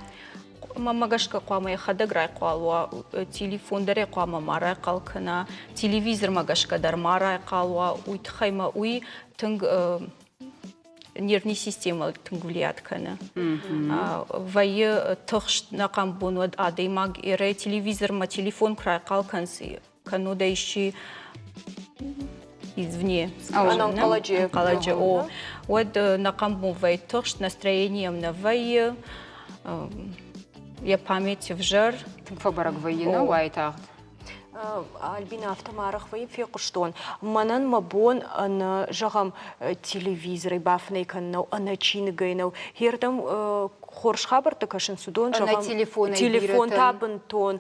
Мӕнмӕ гӕсгӕ хъуамӕ йӕхӕдӕг райхъал уа, телефон дӕр ӕй хъуамӕ ма райхъал кӕна, телевизормӕ гӕсгӕ дӕр ма райхъал уа, уый тыххӕй мӕ уый тынг нервный система тынг влият кӕны. Вӕййы тыхст нӕхъӕн бон уӕд адӕймаг эрӕй телевизормӕ телефон куы райхъал кӕнсы, кӕннод ӕй исчи извне, ӕнӕнхъӕлӕджы, о, уӕд нӕхъӕн бон вӕййы тыхст, настроением нӕ вӕййы, йӕ память ӕвзӕр. Тынг фӕбӕрӕг вӕййы, нӕ уайтагъд. Альбина, афтӕ ма арӕх вӕййы фехъуыстон. Мӕнӕн мӕ бон ӕнӕ, зӕгъӕм, телевизорӕй бафынӕй кӕнын нӕу, ӕнӕ чиныгӕй нӕу. Хердӕм хорз хабӕрттӕ кӕсынц, уыдон, зӕгъӕм, телефон та бынтон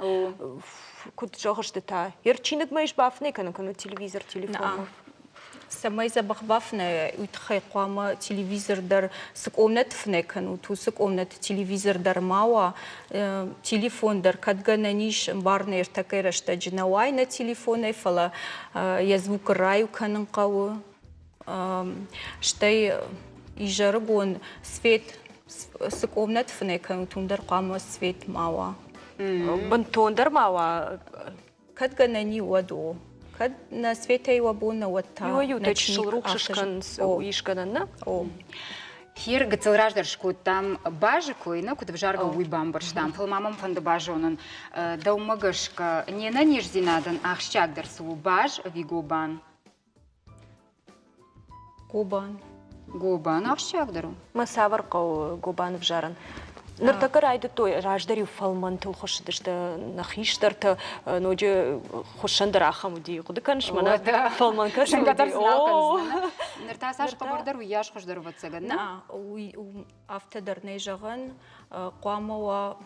куыд зӕгъыс ды та? Ер чиныгмӕ ис бафынӕй кӕнын кӕнӕ телевизор телефонмӕ? Цӕмӕй дзӕбӕх бафынӕй, уый тыххӕй хъуамӕ телевизор дӕр цы къомнӕты фынӕй кӕнут, уыцы къомнӕты телевизор дӕр ма уа, телефон дӕр кӕд гӕнӕн ис, ӕмбарын ӕртӕккӕ рӕстӕджы нӕ уай нӕ телефонӕй, фӕлӕ йӕ звук раиу кӕнын хъӕуы. Стӕй изӕрыгон свет цы къомнӕты фынӕй кӕнут, уым дӕр хъуамӕ свет ма уа. Бынтондӕр ма уа? Кӕд гӕнӕн и, уӕд о. Кӕд нӕ светӕй уӕ бон нӕ, уӕд та. Иуӕй-иутӕ чысыл рухс скӕнынц, ис гӕнӕн, нӕ? О. Хир гыццыл раздӕр скодтам базы кой, нӕ куыд ӕвзаргӕ уый бамбӕрстам, фӕлӕ ма мӕм фӕнды базонын, дӕумӕ гӕсгӕ не нӕниздзинадӕн ахсджиагдӕр цы у, баз ӕви гобан? Гобан. Гобан ахсджиагдӕр у? Мӕ цавӕр хъӕуы гобан ӕвзарын? Ныртӕккӕ райдыдтой, раздӕр-иу фӕлмӕнтыл хуыссыдысты нӕ хистӕртӕ, ноджы хуыссӕн дӕр ахӕм уыди. Хъуыды кӕныс мӕнӕ? Фӕлмӕн кӕсын уыди. Ныр та цас хъӕбӕрдӕр, уыйас хуыздӕр, ӕвӕццӕгӕн, нӕ? Уый афтӕ дӕр нӕй зӕгъӕн. Хъуамӕ уа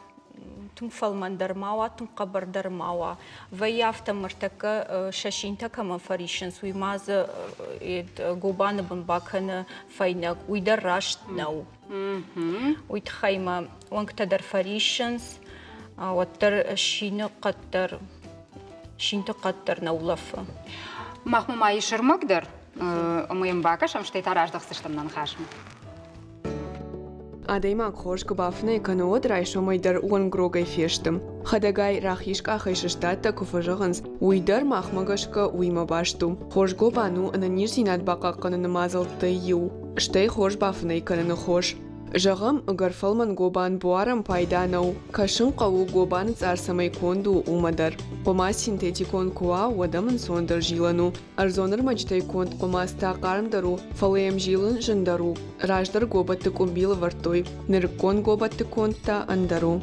тынг фӕлмӕндӕр ма уа, тынг хъӕбӕрдӕр ма уа. Вӕййы афтӕ ныртӕккӕ сӕ синтӕ кӕмӕн фӕрисынц, уый ма дзы гобаны бын бакӕны фӕйнӕг. Уый дӕр раст нӕу. Уый тыххӕй мӕ уӕнгтӕ дӕр фӕриссынц, уӕддӕр сины хъӕд дӕр, синты хъӕд дӕр нӕ улӕфы. Махмӕ ма ис ӕрмӕг дӕр, ӕмӕ йӕм бакӕсӕм, стӕй та раздӕхдзыстӕм нӕ ныхасмӕ. Адӕймаг хорз куы бафынӕй кӕны, уӕд райсомӕй дӕр уӕнгрогӕй фесты. Хӕдӕгай рахиз къахӕй сыстадтӕ куы фӕзӕгъынц, уый дӕр махмӕ гӕсгӕ уыимӕ баст у. Хорз гобан у ӕнӕниздзинад бахъахъхъӕныны мадзӕлттӕй иу, стӕй хорз бафынӕй кӕныны хос. Зӕгъӕм, ӕгӕр фӕлмӕн гобан буарӕн пайда нӕу, кӕсын хъӕуы гобаны цъар цӕмӕй конд у, уымӕ дӕр. Хъуымац синтетикон куы уа, уӕд ӕм ӕнцондӕр зилӕн у. Ӕрдзон ӕрмӕджытӕй конд хъуымац та хъармдӕр у, фӕлӕ йӕм зилын зындӕр у. Раздӕр гобӕтты къуымбил ӕвӕрдтой, нырыккон гобӕтты конд та ӕндӕр у.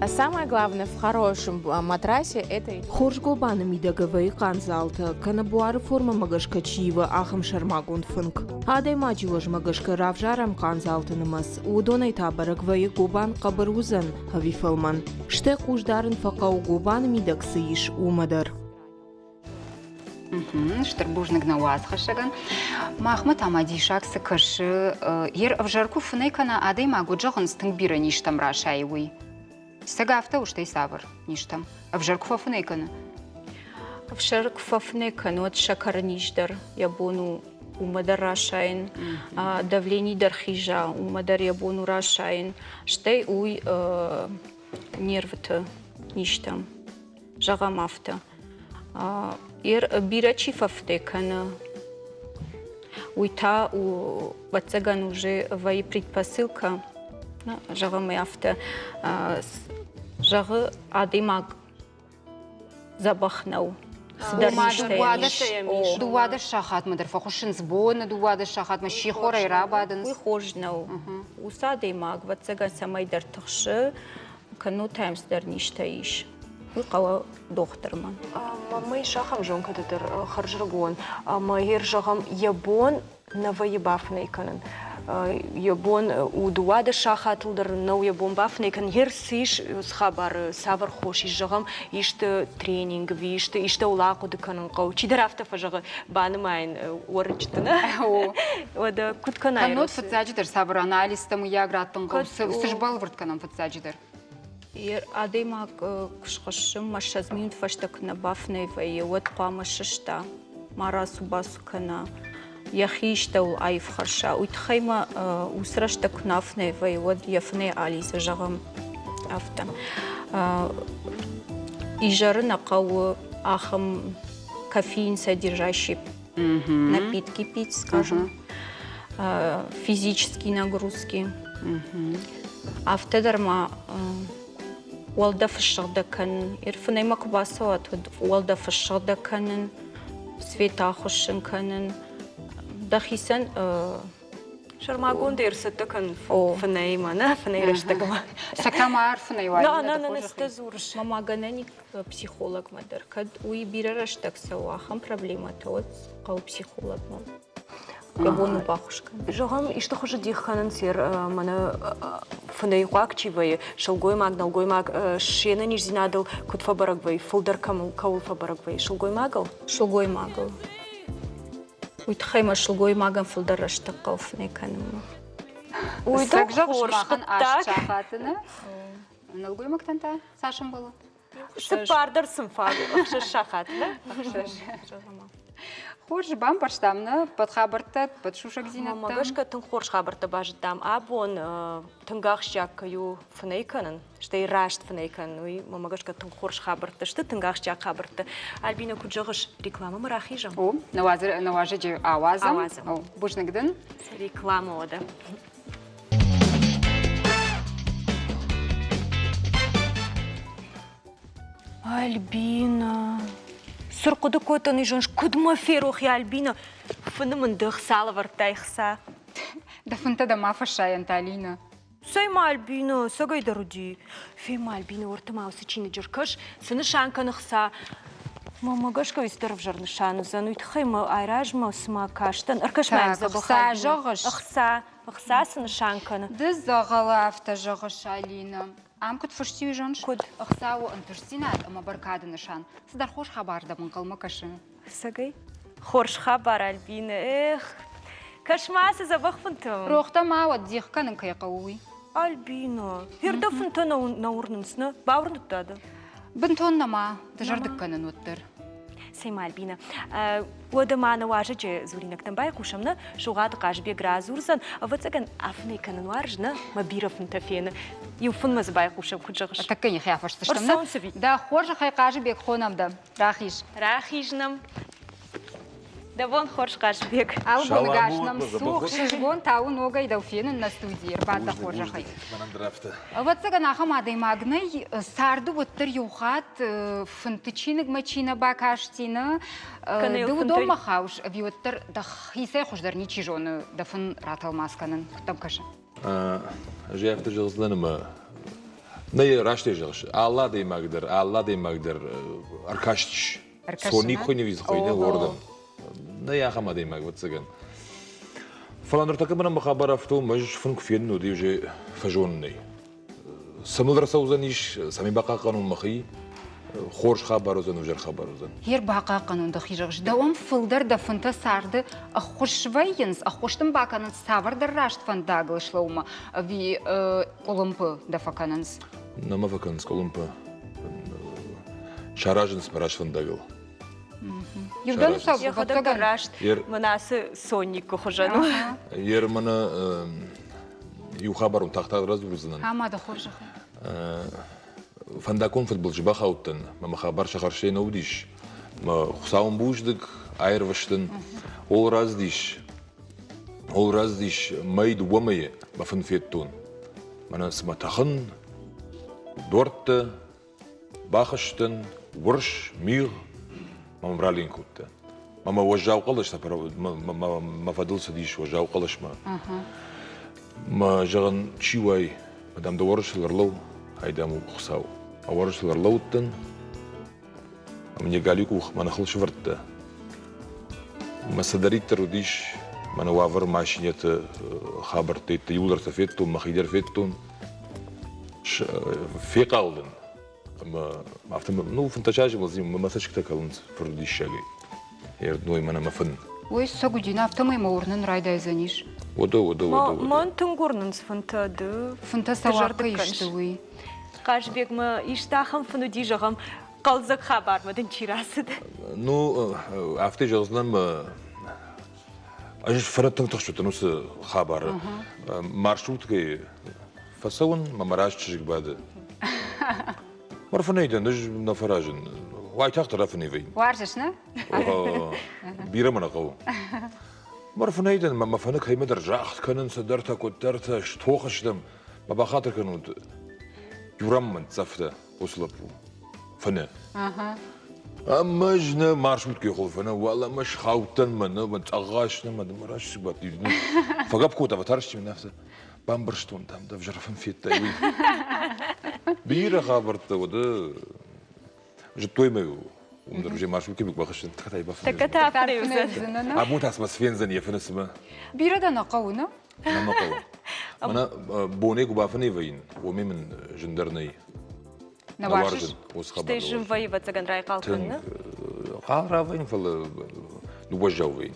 Самое главное в хорошем матрасе это Хорз гобаны мидӕг вӕййы хъандзалтӕ, кӕнӕ буары формӕмӕ гӕсгӕ чи ивы, ахӕм сӕрмагонд фынг. Адӕймаджы уӕзмӕ гӕсгӕ равзарӕм хъандзалты нымӕц, уыдонӕй та бӕрӕг вӕййы гобан хъӕбӕр уыдзӕн ӕви фӕлмӕн. Стӕй хъус дарын фӕхъӕуы гобаны мидӕг цы ис, уымӕ дӕр. Стыр бузныг нӕ уацхӕссӕгӕн. Махмӕ та ма диссаг цы кӕсы, йе ӕвзӕр куы фынӕй кӕна адӕймаг, уӕд зӕгъынц, тынг бирӕ низтӕм расайы уый. Цӕг афтӕ у, стӕй цавӕр низтӕм? Ӕвзӕр куы фӕфынӕй кӕны? Ӕвзӕр куы фӕфынӕй кӕны, уӕд сӕкӕры низ дӕр йӕ бон у уымӕ дӕр расайын, давлени дӕр хиза, уымӕ дӕр йӕ бон у расайын. Стӕй уый нервыты низтӕм. Зӕгъӕм афтӕ. Бирӕ чи фӕфтӕ кӕны, уый та у, ӕвӕццӕгӕн, уже вӕййы предпосылка, зӕгъӕм афтӕ, зӕгъы адӕймаг дзӕбӕх нӕу. Цыдӕр низтӕ йӕм ис. 12 сахатмӕ дӕр фӕхуыссынц боны 12 сахатмӕ сихорӕй рабадынц. Уый хорз нӕу. Уыцы адӕймаг, ӕвӕццӕгӕн, цӕмӕйдӕр тыхсы, кӕннод та йӕм цыдӕр низтӕ ис. Уый хъӕуы дохтырмӕ. Мамӕ ис ахӕм зонгӕтӕ дӕр хӕрзрыгон ӕмӕ йе зӕгъӕм йӕ бон нӕ вӕййы бафынӕй кӕнын. Йӕ бон у 12 сахатыл дӕр нӕу йӕ бон бафынӕй кӕнын. Йе цы ис цы хабар, цавӕр хос ис, зӕгъӕм, исты тренинг ӕви исты истӕуыл ахъуыды кӕнын хъӕуы. Чидӕр афтӕ фӕзӕгъы, банымайын уӕрыччыты, нӕ? Уӕдӕ куыд кӕнай? Кӕннод фыццаджыдӕр цавӕр анализтӕ мыййаг раттын хъӕуы, цы сбӕлвырд кӕнӕм фыццаджыдӕр? Адӕймаг куы схуыссы ӕмӕ 20 минут фӕстӕ куы нӕ бафынӕй вӕййы, уӕд хъуамӕ сыста, ма рацу-бацу кӕна, йӕхи истӕуыл аивхӕрса. Уый тыххӕй ма уыцы рӕстӕг куы нӕ афынӕй вӕййы, уӕд йӕ фынӕй алидзы, зӕгъӕм, афтӕ. Изӕры нӕ хъӕуы ахӕм кофеин содержащий напитки пить, скажем, физические нагрузки. Афтӕ дӕр ма уӕлдӕф ссыгъдӕг кӕнын. Ирфынӕймӕ куы бацӕуат, уӕд уӕлдӕф ссыгъдӕг кӕнын, свет ахуыссын кӕнын. Дӕхицӕн Сӕрмагондӕй ӕрцӕттӕ кӕн фынӕймӕ, нӕ фынӕй рӕстӕгмӕ. Сӕ ма ӕрфынӕй уай. На, на, на, на, дзурыс. Мама гӕнӕн психологмӕ дӕр. Кӕд уый бирӕ рӕстӕг цӕуы ахӕм проблемӕтӕ, уӕд хъӕуы психологмӕ. Йӕ бон у баххуыс кӕнын. Зӕгъӕм, исты хуызы дих кӕнынц мӕнӕ фынӕйхъуаг чи вӕййы, сылгоймаг, нӕлгоймаг се нӕниздзинадыл куыд фӕбӕрӕг вӕййы, фылдӕр кӕуыл фӕбӕрӕг вӕййы, сылгоймагыл? Сылгоймагыл. Уый тыххӕй мӕ сылгоймагӕн фылдӕр рӕстӕг хъӕуы фынӕй кӕнынмӕ. Уый дӕр хорз хъуыддаг. Сахаты нӕ? Нӕлгоймӕгтӕн та цас ӕмбӕлы? Цыппар дӕр сын фаг у, 6 сахаты, нӕ? 6. Хорз, бамбӕрстам нӕ ӕппӕт хабӕрттӕ, ӕппӕт сусӕгдзинӕдтӕ. Мӕ гӕсгӕ тынг хорз хабӕрттӕ базыдтам. Абон тынг ахсджиаг кӕй у фынӕй кӕнын, стӕй раст фынӕй кӕнын, уый мӕ гӕсгӕ тынг хорз хабӕрттӕ сты, тынг ахсджиаг хабӕрттӕ. Альбина, куыд зӕгъыс, рекламӕмӕ рахизӕм? О, нӕ уазӕджы ауадзӕм. Бузныг дын. Рекламӕ уӕдӕ. Альбина. Цы рхъуыды кодтон изон, куыд мӕ ферох и Альбина? Фыны мын ды хца лӕвӕрдтай хца. Дӕ фынтӕ дӕ ма фӕсайӕнт, Алина. Цӕй ма, Альбина, цӕгӕйдӕр уыди. Фен-ма, Альбина, уӕртӕ ма уыцы чиныджы ркӕс, цы нысан кӕны хца. Мӕнмӕ гӕсгӕ цыдӕр ӕвзӕр нысан уыдзӕн, уый тыххӕй мӕ айразмӕ цыма кастӕн. Ӕркӕс-ма йӕм дзӕбӕх, Хца зӕгъыс? Ӕхца, ӕхца цы нысан кӕны? Ды дзӕгъӕлы афтӕ зӕгъыс, Алина. Ам куыд фыст и, зоныс? Куыд? Ӕхца у ӕнтыстдзинад ӕмӕ бӕркады нысан. Цыдӕр хорз хабар дӕм ӕнхъӕлмӕ кӕсы. Ӕцӕгӕй? Хорз хабар, Альбина. Эх, кӕс-ма, цы дзӕбӕх фынтӕ. Рохтӕ ма уӕд дих кӕнын кӕй хъӕуы, уый. Альбина, хирдӕ фынтӕ нӕ уырнынц, нӕ? Бауырныдта дӕ? Бынтон нӕма, дызӕрдыг кӕнын уӕддӕр. Цӕй-ма, Альбина, уӕдӕ ма нӕ уазӕджы дзуринӕгтӕм байхъусӕм, нӕ? Сугъаты Хъазбег радзурдзӕн, ӕвӕццӕгӕн, афынӕй кӕнын уарз, нӕ? Мӕ бирӕ фынтӕ фены. Иу фынмӕ дзы байхъусӕм, куыд зӕгъыс? Тӕккӕ йӕхи афӕрсдзыстӕм, нӕ? Дӕ хорзӕхӕй Хъазыбег хонӕм дӕ. Рахиз. Рахиз нӕм. Дӕ бон хорз, Хъазбег. Алы боныгас нӕм цу, хсызгон та у ногӕй дӕу фенын нӕ студийы ӕрбад дӕ хорзӕхӕй. Ӕвӕццӕгӕн, ахӕм адӕймаг нӕй, царды уӕддӕр иу хатт фынты чиныгмӕ чи нӕ бакасти, нӕ? Ды уыдонмӕ хауыс, ӕви уӕддӕр дӕхицӕй хуыздӕр ничи зоны дӕ фын ратӕлмац кӕнын? Куыд дӕм кӕсы? Ӕз афтӕ зӕгъдзынӕн ӕмӕ нӕ растӕй зӕгъыс, алы адӕймаг дӕр, алы адӕймаг дӕр ӕркастис. Соник хуыйны хуыйны уордӕм. Нӕй ахӕм адӕймаг, ӕвӕццӕгӕн. Фӕлӕ ныртӕккӕ мӕнӕн мӕ хабар афтӕ у, ӕз фын куы фенын, уӕд уже фӕзонын ӕй. Цы мыл ӕрцӕудзӕнис, цӕмӕй бахъахъхъӕнон мӕхи, хорз хабар уыдзӕн, ӕвзӕр хабар уыдзӕн. Гъер бахъахъхъӕнон дӕхи зӕгъыс, дӕуӕн фылдӕр дӕ фынтӕ царды ӕххуыс вӕййынц, ӕххуыс дын бакӕнынц цавӕрдӕр раст фӕндагыл слӕууынмӕ, ӕви къуылымпы дӕ фӕкӕнынц? Нӕ мӕ фӕкӕнынц къуылымпы. Саразынц мӕ раст фӕндагыл. Йӕхӕдӕг дӕр раст мӕнӕ ацы Сонникы хуызӕн у. Ер мӕнӕ иу хабар уын тагъд-тагъд радзурдзынӕн. Ӕмӕ дӕ хорзӕхӕй. Фӕндаггон фыдбылызы бахаудтӕн, мӕ мӕ хабар сӕхӕрсӕй нӕ уыдис. Мӕ Хуыцауӕн бузныг, аирвӕзтӕн. Ол рацыдис, ол рацыдис мӕй дыууӕ мӕйы мӕ фын федтон. Мӕнӕ цыма тӕхын, дуӕрттӕ, Бахызтӕн, урс мигъ мӕм ралин кодта. Мӕ уӕззау хъӕлӕстӕ мӕ фӕдыл цыдис уӕззау хъӕлӕсмӕ. Мӕ зӕгъын, чи уай, мадам дӕ уӕрысыл ӕрлӕуу, ай дам у Хуыцау. А уӕрысыл ӕрлӕууыдтӕн, ӕмӕ йӕ галиу къух мӕ ныхыл сӕвӕрдта. Мӕ цыдӕриддӕр уыдис, мӕнӕ уавӕр машинӕты хабӕрттӕ иууылдӕр сӕ федтон, мӕхи дӕр федтон. Фехъал дӕн ӕмӕ афтӕ ну фынтӕ азы мӕ цӕсгытӕ кӕлынц фыр диссагӕй. Ӕрдной мӕнӕ мӕ фын. Ой, Сагудин, афтӕмӕй мӕ уырнын райдайдзӕнис. Уӕдӕ, уӕдӕ, уӕдӕ, уӕдӕ. Мӕн тынг уырнынц фынтӕ ды. Фынтӕ цӕуаг кӕй сты, уый. Хъазбегмӕ исты ахӕм фын уыди, зӕгъӕм, хъӕлдзӕг хабармӕ дын чи рацыд? Ну, афтӕ зӕгъдзынӕн мӕ ӕз фӕрӕт тынг тыхст уыдтӕн уыцы хабары. Маршруткӕйы фӕцӕуын, мӕ мӕ раз чызг бады. Мӕрфынӕй дӕн, ӕз нӕ фӕразын. Уайтагъд рафынӕй вӕййын. Уарзыс, нӕ? Бирӕ мӕ нӕ хъӕуы. Мӕрфынӕй дӕн, мӕ фӕны кӕимӕдӕр загъд кӕнын, цыдӕртӕ, куыддӕртӕ, стох стӕм. Мӕ бахатыр кӕнут, иу мын цӕфтӕ, уыцы лӕппу. Фыны. Ӕмӕ ӕз нӕ маршруткӕйы хуылфы нӕ уӕлӕмӕ схаудтӕн мӕ нӕ мӕ цъӕгъӕс нӕ мӕ мӕ раст сбадти. Фӕгӕпп кодта, фӕтарсти мын афтӕ. Бамбӕрстон, дам, дӕ ӕвзӕр фын федтай, уый. Бирӕ хабӕрттӕ уыд. Зыдтой мӕ уым дӕр уже маршруткӕ бахызтӕн, тӕккӕ та Тӕккӕ та фынӕй Абон та цымӕ цы фендзӕн йӕ фыны цымӕ? Бирӕ дӕ нӕ хъӕуы, нӕ? Нӕ мӕ хъӕуы. Мӕнӕ бонӕй куы бафынӕй вӕййын, уымӕй мын зындӕр нӕй. Нӕ уарзыс? Стӕй зын вӕййы, ӕвӕццӕгӕн, райхъал кӕнын. Хъал равӕййын, фӕлӕ ныууӕззау вӕййын.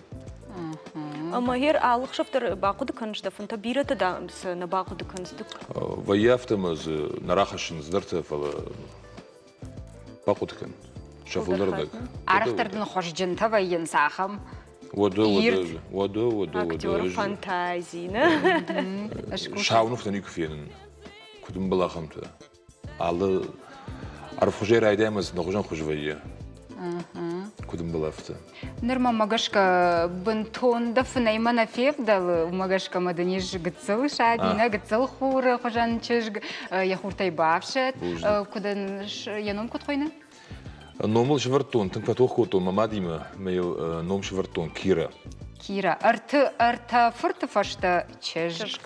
Ӕмӕ гъер алы хсӕв дӕр бахъуыды кӕныс дӕ фынтӕ? Бирӕтӕ, дам, сӕ нӕ бахъуыды кӕнынц. Вӕййы афтӕ ӕмӕ дзы нӕ рахӕссынц цыдӕртӕ, фӕлӕ бахъуыды кӕн. Сӕ фылдӕр дӕг. Арӕхдӕр дын хуызджынтӕ вӕййынц ахӕм. Уӕдӕ, уӕдӕ, уӕдӕ, уӕдӕ, уӕдӕ. Актеры фантази, нӕ? Сау нывтӕ никуы фенын. Куыд ӕмбӕлы ахӕмтӕ? Алы ӕрвхуызӕй райдайӕм ӕмӕ цы хуызӕн хуыз вӕййы. Куыд ӕмбӕлы афтӕ? Ныр мӕмӕ гӕсгӕ бынтон дӕ фынӕймӕ нӕ февдӕлы, уымӕ гӕсгӕ мӕ дын ис гыццыл саби, нӕ гыццыл хуры хуызӕн чызг, йӕ хуртӕй бафсӕд. Куыд ын йӕ ном куыд хуыйны? Номыл сӕвӕрдтон, тынг фӕтох кодтон мӕ мадимӕ, мӕ йыл ном сӕвӕрдтон Кира. Кира, ӕрты ӕртӕ фырты фӕстӕ чызг.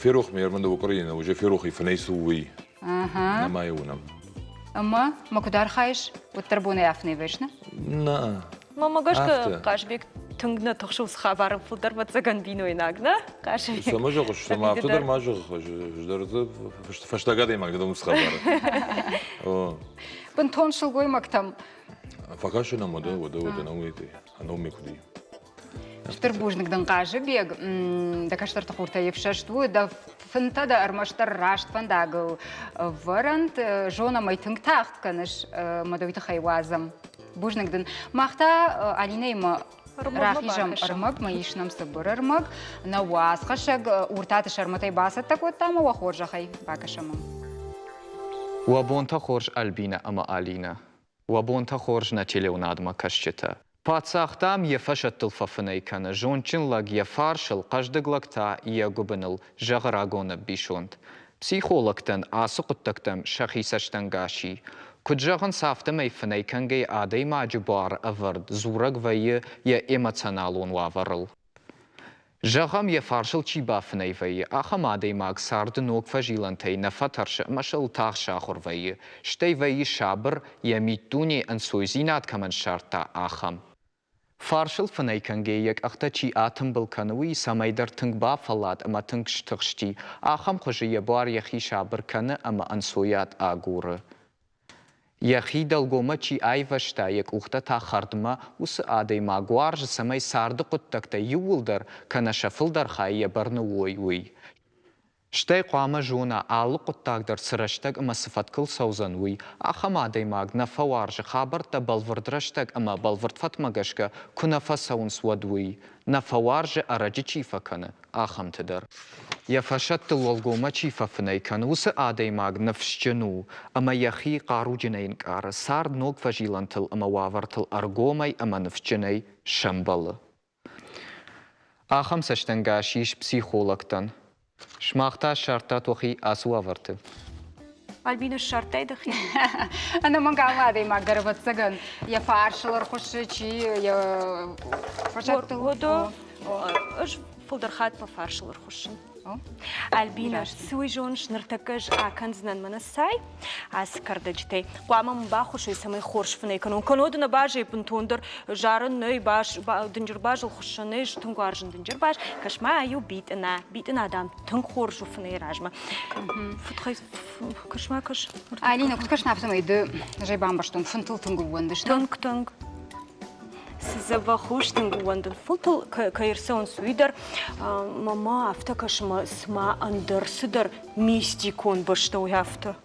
Ферох ме ӕрмӕн дӕ Украина, уже ферох и фынӕй цы у, уый. Нӕма йӕ уынӕм. Ӕмӕ ма куыд архайыс, уӕддӕр бонӕй афынӕй вӕййыс, нӕ? Нӕ. Мамӕ гӕсгӕ Хъазбег тынг нӕ тыхсы уыцы хабарыл, фылдӕр ӕвӕццӕгӕн бинойнаг, нӕ? Хъазбег. Цӕмӕ зӕгъыс, цӕмӕ афтӕ дӕр ма зӕгъ, ӕз дӕр дзы фӕстаг адӕймаг дӕн уыцы хабары. Бынтон сылгоймӕгтӕм. Фӕкӕсын ӕм уӕдӕ, уӕдӕ, уӕдӕ, науӕй, куыд и. Стыр бузныг дын, Хъазыбег, дӕ кӕстӕрты хуртӕй ӕфсӕст у, дӕ фынтӕ дӕ ӕрмӕстдӕр раст фӕндагыл вӕрӕнт. Зонӕм ӕй, тынг тагъд кӕныс, ӕмӕ дӕ уый тыххӕй уадзӕм. Бузныг дын. Мах та Алинӕимӕ рахизӕм ӕрмӕгмӕ, ис нӕм цыбыр ӕрмӕг. Нӕ уацхӕссӕг Уртаты Сӕрмӕтӕй бацӕттӕ кодта ӕмӕ уӕ хорзӕхӕй бакӕсӕм. Уӕ бонтӕ хорз, Альбинӕ ӕмӕ Алинӕ. Уӕ бонтӕ хорз, нӕ телеуынадмӕ кӕсджытӕ. Паддзах, дам, йӕ фӕсӕттыл фӕфынӕй кӕны, зондджын лӕг йӕ фарсыл, хъӕздыг лӕг та йӕ гуыбыныл, зӕгъы рагон ӕмбисонд. Психологтӕн ацы хъуыддӕгтӕм сӕхи цӕстӕнгас и. Куыд зӕгъынц, афтӕмӕй фынӕй кӕнгӕйӕ адӕймаджы буары ӕвӕрд дзурӕг вӕййы йӕ эмоционалон уавӕрыл. Зӕгъӕм, йӕ фарсыл чи бафынӕй вӕййы, ахӕм адӕймаг царды ног фӕзилӕнтӕй нӕ фӕтӕрсы ӕмӕ сыл тагъд сахуыр вӕййы, стӕй вӕййы сабыр, йӕ миддуне ӕнцойдзинад кӕмӕн ссардта, ахӕм. Фарсыл фынӕй кӕнгӕйӕ йӕ къӕхтӕ чи атымбыл кӕны, уый цӕмӕйдӕр тынг бафӕллад ӕмӕ тынг стыхсти, ахӕм хуызы йӕ буар йӕхи сабыр кӕны ӕмӕ ӕнцойад агуры. Йӕхи дӕлгоммӕ чи айвӕзта, йӕ къухтӕ та хӕрдмӕ, уыцы адӕймаг уарзы, цӕмӕй царды хъуыддӕгтӕ иууылдӕр, кӕнӕ сӕ фылдӕр хай йӕ бӕрны уой, уый. Стӕй хъуамӕ зона, алы хъуыддаг дӕр цы рӕстӕг ӕмӕ цы фӕткыл цӕудзӕн, уый. Ахӕм адӕймаг нӕ фӕуарзы хабӕрттӕ бӕлвырд рӕстӕг ӕмӕ бӕлвырд фӕткмӕ гӕсгӕ куы нӕ фӕцӕуынц, уӕд уый. Нӕ фӕуарзы, ӕрӕджы чи фӕкӕны, ахӕмты дӕр. Йӕ фӕсӕттыл уӕлгоммӕ чи фӕфынӕй кӕны, уыцы адӕймаг ныфсджын у ӕмӕ йӕхи хъаруджынӕй ӕнкъары, цард ног фӕзилӕнтыл ӕмӕ уавӕртыл ӕргомӕй ӕмӕ ныфсджынӕй сӕмбӕлы. Ахӕм цӕстӕнгас ис психологтӕн. Сымах та ссардтат уӕхи ацы уавӕрты. Альбина, ссардтай дӕхи? Ӕнӕмӕнг алы адӕймаг дӕр, ӕвӕццӕгӕн, йӕ фарсыл ӕрхуыссы, чи йӕ фӕсӕттыл. Ӕз фылдӕр хатт мӕ фарсыл ӕрхуыссын. Альбина, цы уый зоныс, ныртӕккӕ ӕз акӕндзынӕн мӕнӕ цай ацы кӕрдӕджытӕй. Хъуамӕ мын баххуысой, цӕмӕй хорз фынӕй кӕнон. Кӕннод нӕ базӕй бынтондӕр зарын нӕй, баз, дынджыр базыл хуыссын нӕй, тынг уарзын дынджыр баз. Кӕс-ма, иу битъына. Битъына, дам, тынг хорз у фынӕй размӕ. Фыдхӕй, кӕс-ма, кӕс. Алина, куыд кӕсын, афтӕмӕй ды, ӕз ӕй бамбӕрстон, фынтыл тынг ӕууӕндыс. Тынг, тынг. Цы дзӕбӕх у, стынг ууӕндын. Фылтыл кӕй ӕрцӕуынц, уый дӕр мӕмӕ афтӕ кӕсы, мӕ цыма ӕндӕр цыдӕр мистикон бӕстӕ у афтӕ.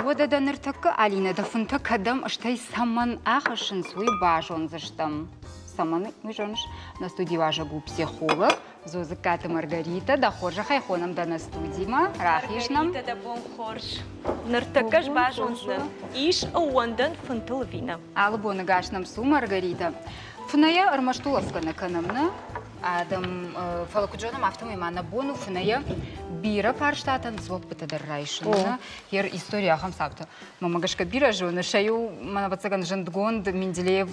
Уӕдӕ дӕ ныртӕккӕ, Алинӕ, дӕ фынтӕ кӕдӕм, стӕй цӕмӕн ахӕссынц, уый базондзыстӕм. Цӕмӕн, уый зоныс? Нӕ студийы уазӕг у психолог Зозыккаты Маргарита. Дӕ хорзӕхӕй хонӕм дӕ нӕ студимӕ. Рахиз нӕм. Маргарита, дӕ бон хорз. Ныртӕккӕ ӕз базондзынӕн, ис ӕууӕндӕн фынтыл ӕви нӕ. Алы боны гас нӕм цу, Маргарита. Фынӕйӕ ӕрмӕст улӕфгӕ нӕ кӕнӕм, нӕ? Адӕм, фӕлӕ куыд зонӕм, афтӕмӕй ма нӕ бон у фынӕйӕ бирӕ фарстатӕн дзуӕппытӕ дӕр райсын. Йе истори ахӕм цаутӕ мӕмӕ гӕсгӕ бирӕ зоны. Сӕ иу, мӕн ӕвӕццӕгӕн, зындгонд Менделеев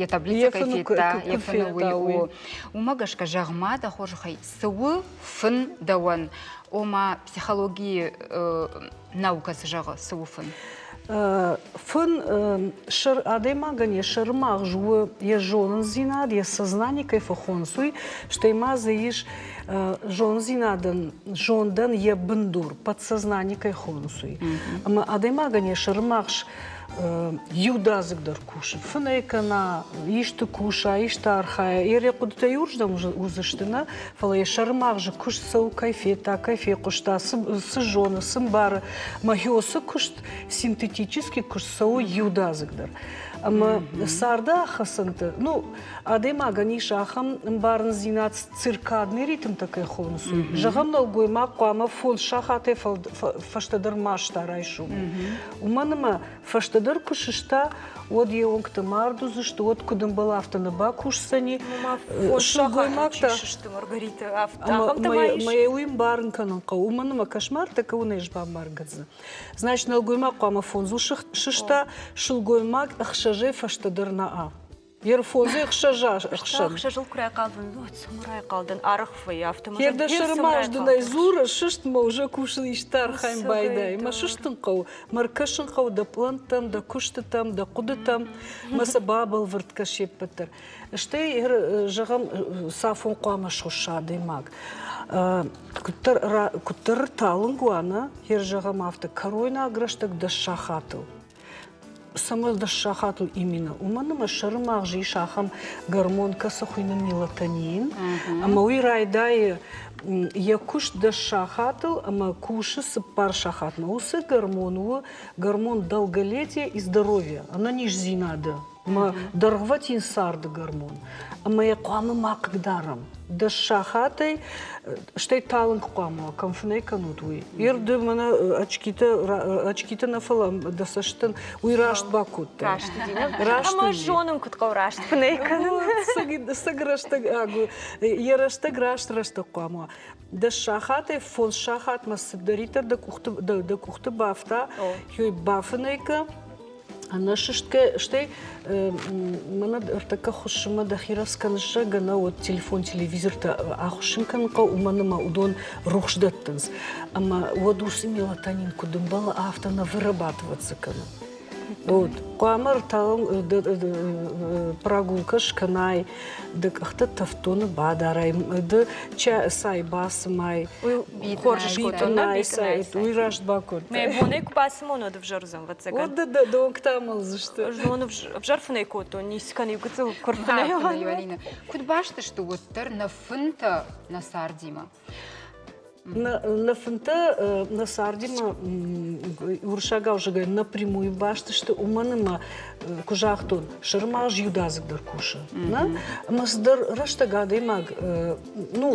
йӕ таблицӕ кӕй федта, йӕ фыны уый у. Уымӕ гӕсгӕ, зӕгъ-ма, дӕ хорзӕхӕй, цы у фын дӕуӕн? Ома, психологийы наукӕ цы зӕгъы, цы у фын? Фын сӕр адӕймагӕн йӕ сӕрымагъз у йӕ зонындзинад, йӕ сознани кӕй фӕхонынц, уый, стӕй ма дзы ис зонындзинадӕн, зондӕн йӕ бындур, подсознани кӕй хонынц, уый. Ӕмӕ адӕймагӕн йӕ сӕрымагъз иудадзыгдӕр кусы, фынӕй кӕна, исты куса, исты архайа, йӕ хъуыдытӕ иуырдӕм уыдзысты, нӕ, фӕлӕ йӕ сӕрымагъзы куыст цӕуы, кӕй федта, кӕй фехъуыста, цы зоны, цы мбары. Мӕ уыцы куыст синтетический куыст цӕуы иудадзыгдӕр. Ӕмӕ царды ахӕцӕнты, ну, адӕймагӕн ис ахӕм ӕмбарындзинад, циркадный ритмтӕ кӕй хонынц, уый. Зӕгъӕм, нӕлгоймаг хъуамӕ фондз сахатӕй фӕстӕдӕр ма сыста райсом. Уымӕн ӕмӕ фӕстӕдӕр куы сыста, уӕд йе уӕнгтӕ мард уыдзысты, уӕд куыд ӕмбӕлы, афтӕ нӕ бакусдзӕни. Сылгоймӕгтӕ сты, Маргарита, ӕмӕ йӕ уый ӕмбарын кӕнын хъӕуы, уымӕн ӕмӕ кошмартӕ кӕуынӕй ӕз бамбарын кӕндзынӕн. Значит, нӕлгоймаг хъуамӕ фондз. ӕрфондзыл сыста, сылгоймаг ӕхсӕзӕй фӕстӕдӕр нӕ. Ерфондзӕй ӕхсӕза ӕхсӕн. Ӕхсӕзыл куы райхъал дӕн, уӕд цӕмӕ райхъал дӕн, арӕх вӕййы, афтӕ мӕ Йе сӕрмаздынӕй дзуры, сыст мӕ уже кусын исты архайын байдайы. Мӕ сыстын хъӕуы, мӕ ркӕсын хъӕуы дӕ пълӕнттӕм, дӕ куыстытӕм, дӕ хъуыдытӕм, мӕ сӕ бабӕлвырд кӕ се ппӕт дӕр. Стӕй, зӕгъӕм, цафон хъуамӕ схуысса адӕймаг. Куыддӕр, куыддӕр талынг уа, нӕ, йе зӕгъӕм афтӕ, кӕройнаг рӕстӕг дӕс сахатыл. Цӕмӕ дӕс сахатыл именно? Уымӕн ӕмӕ сӕры магъз ис ахӕм гормон, кӕцы хуыйны мелатонин, ӕмӕ уый райдайы йӕ куыст дӕс сахатыл ӕмӕ кусы цыппар сахатмӕ. Уыцы гормон у гормон долголетия и здоровья, ӕнӕниздзинады ӕмӕ дӕргъвӕтин царды гормон. Ӕмӕ йӕ хъуамӕ ма хъыгдарӕм. Дӕс сахатӕй, стӕй талынг хъуамӕ уа, кӕм фынӕй кӕнут, уый. Ир ды мӕнӕ очкитӕ, очкитӕ нӕ фӕлӕ дӕ цӕстӕн уый раст бакодтай. Раст уыди, нӕ? Раст Ӕмӕ зонын, куыд хъӕуы раст фынӕй кӕнын. Цӕг рӕстӕг агу, йӕ рӕстӕг раст рӕстӕг хъуамӕ уа. Дӕс сахатӕй фондз сахатмӕ цыдӕриддӕр дӕ къухты, дӕ къухты бафта, бафынӕй кӕ, Ӕнӕсыстгӕ, стӕй мӕнӕ ӕртӕккӕ хуыссынмӕ дӕхи рӕвдз кӕныс, зӕгъгӕ, нӕ, уӕд телефон, телевизортӕ ахуыссын кӕнын хъӕуы, уымӕн ӕмӕ уыдон рухс дӕттынц. Ӕмӕ уӕд уыцы мелатонин куыд ӕмбӕлы, афтӕ нӕ вырабатывать дзы кӕны. Вот. Хъуамӕ ӕрталынг прогулка скӕнай, ды къӕхтӕ тӕвддоны бадарай, ды цай бацымай. Хорз скодтон, нӕ? Цай, уый раст бакодтай. Мӕ бонӕй куы бацымон, уӕд ӕвзӕр уыдзӕн, ӕвӕццӕгӕн. Уӕд дӕ донгтӕ амӕлдзысты. Знон ӕвзӕр фынӕй кодтон, ницы кӕн, иу гыццыл куы рфынӕй уон. Куыд баст сты уӕддӕр нӕ фынтӕ нӕ цардимӕ? Нӕ фынтӕ нӕ цардимӕ уырыссагау зӕгъгӕ напрямую баст сты, уымӕн ӕмӕ куы загътон, сӕрымагъз иудадзыг дӕр кусы. Нӕ? Ӕмӕ цыдӕр рӕстӕг адӕймаг ну,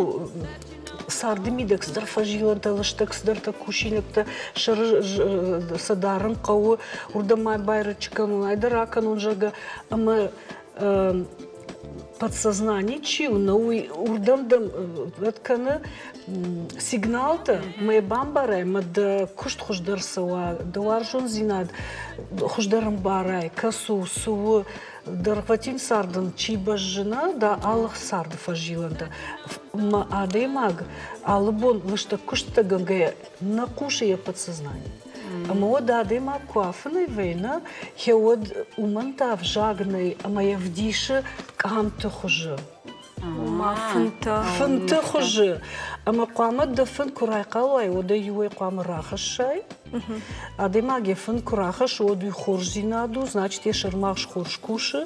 царды мидӕг цыдӕр фӕзилӕнтӕ, лыстӕг цыдӕртӕ кусинӕгтӕ сӕры сӕ дарын хъӕуы, уырдӕм ма байрӕджы кӕнон, ай дӕр акӕнон, зӕгъгӕ, ӕмӕ подсознание чи у, нӕ уый уырдӕм дӕм кӕны сигналтӕ, мӕ бамбарай, мӕ дӕ куыст хуыздӕр цӕуа, дӕ уарзондзинад хуыздӕр ӕмбарай, кӕцы у, цы у, дӕргъвӕтин цардӕн чи бӕззы, нӕ, дӕ алы царды фӕзилӕнтӕ. Мӕ адӕймаг алы бон лыстӕг куыстытӕгӕнгӕйӕ нӕ хъусы йӕ подсознание. Ӕмӕ уӕд адӕймаг куы афынӕй вӕйны, гъе уӕд уымӕн та ӕвзаг нӕй ӕмӕ йӕ вдисы къамты хуызы. Ома фынтӕ. Фынты хуызы. Ӕмӕ хъуамӕ дӕ фын куы райхъал уай, уӕд ӕй иуӕй хъуамӕ рахӕссай. Адӕймаг йӕ фын куы рахӕссы, уӕд уый хорздзинад у, значит, йӕ сӕрмагъз хорз кусы.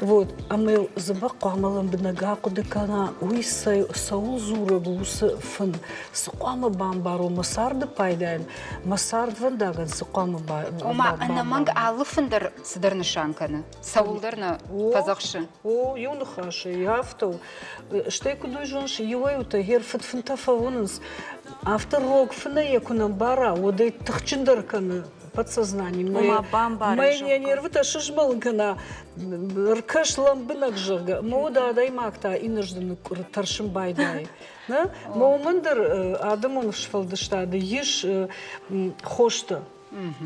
Вот. Ӕмӕ йыл дзӕбӕх хъуамӕ лӕмбынӕг ахъуыды кӕна, уый цӕуыл дзурӕг у уыцы фын, цы хъуамӕ бамбарон мӕ царды пайдайӕн, мӕ цардвӕндагӕн цы хъуамӕ Ома, ӕнӕмӕнг алы фын дӕр цыдӕр нысан кӕны, цӕуылдӕр нӕ фӕдзӕхсы. О, иу ныхасӕй, афтӕ у. Стӕй куыд уый зоныс, иуӕй-иутӕ гъер фыдфынтӕ фӕуынынц, афтӕ рог фынӕйӕ куы нӕ мбара, уӕд ӕй тыхджындӕр кӕны подсознание. Ома бамбары. Мӕ йӕ нервытӕ сызмӕлын кӕна, ӕркӕс лӕмбынӕг, зӕгъгӕ. Мӕ уӕд адӕймаг та иннӕрдӕм ныкъкъуыры, тӕрсын байдайы. Нӕ? Мӕ уымӕн дӕр адӕмон сфӕлдыстады ис хостӕ.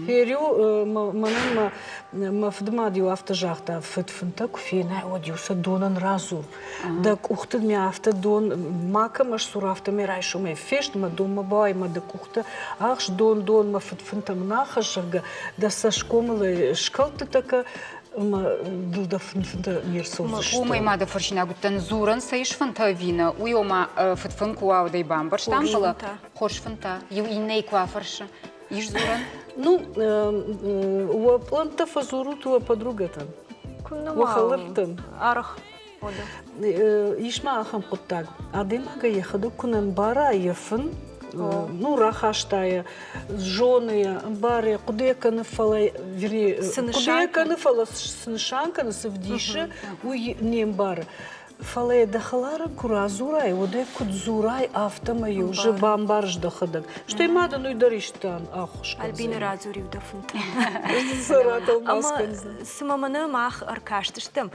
Фериу мӕнӕн мӕ мӕ фыдымад-иу афтӕ загъта, фыдфынтӕ куы фенай, уӕд-иу сӕ донӕн радзур. Дӕ къухты мӕ афтӕ дон макӕмӕ сдзур, афтӕ мӕ райсомӕй фест, мӕ донмӕ бауай, мӕ дӕ къухты ахс дон, дон, мӕ фыдфынтӕ мын ахӕсс, зӕгъгӕ, дӕ цӕсгомыл ӕй скӕлдтытӕ кӕ, ӕмӕ дыл дӕ фынфынтӕ не рцӕудзысты. Уымӕй ма дӕ фӕрсинаг уыдтӕн, дзурӕн цӕй сфынтӕ ӕви нӕ, уый ома фыдфын куы уа, уӕд ӕй бамбӕрстам, фӕлӕ хорз фынтӕ иу иннӕйы куы афӕрсы. Ис дзурӕн? Ну, уӕ пълӕнттӕ фӕдзурут уӕ подругӕтӕн, уӕ хӕлӕрттӕн. Арӕх Ис ма ахӕм хъуыддаг. Адӕймагӕй йӕхӕдӕг куы нӕ мбара йӕ фын, ну, рахаста йӕ, зоны йӕ, ӕмбары йӕ, хъуыды йӕ кӕны, фӕлӕ, вернее, хъуыды йӕ кӕны, фӕлӕ цы нысан кӕны, цы вдисы, уый не мбары. Фӕлӕ йӕ дӕ хӕларӕн куы радзурай, уӕд ӕй куыд дзурай, афтӕмӕй-иу уже бамбарыс дӕхӕдӕг. Стӕй ма дын уый дӕр истӕн ӕххуыс кӕндзӕн. Альбина радзур-иу дӕ фынтӕ. Ӕмӕ цымӕ мӕнӕ мах ӕркастыстӕм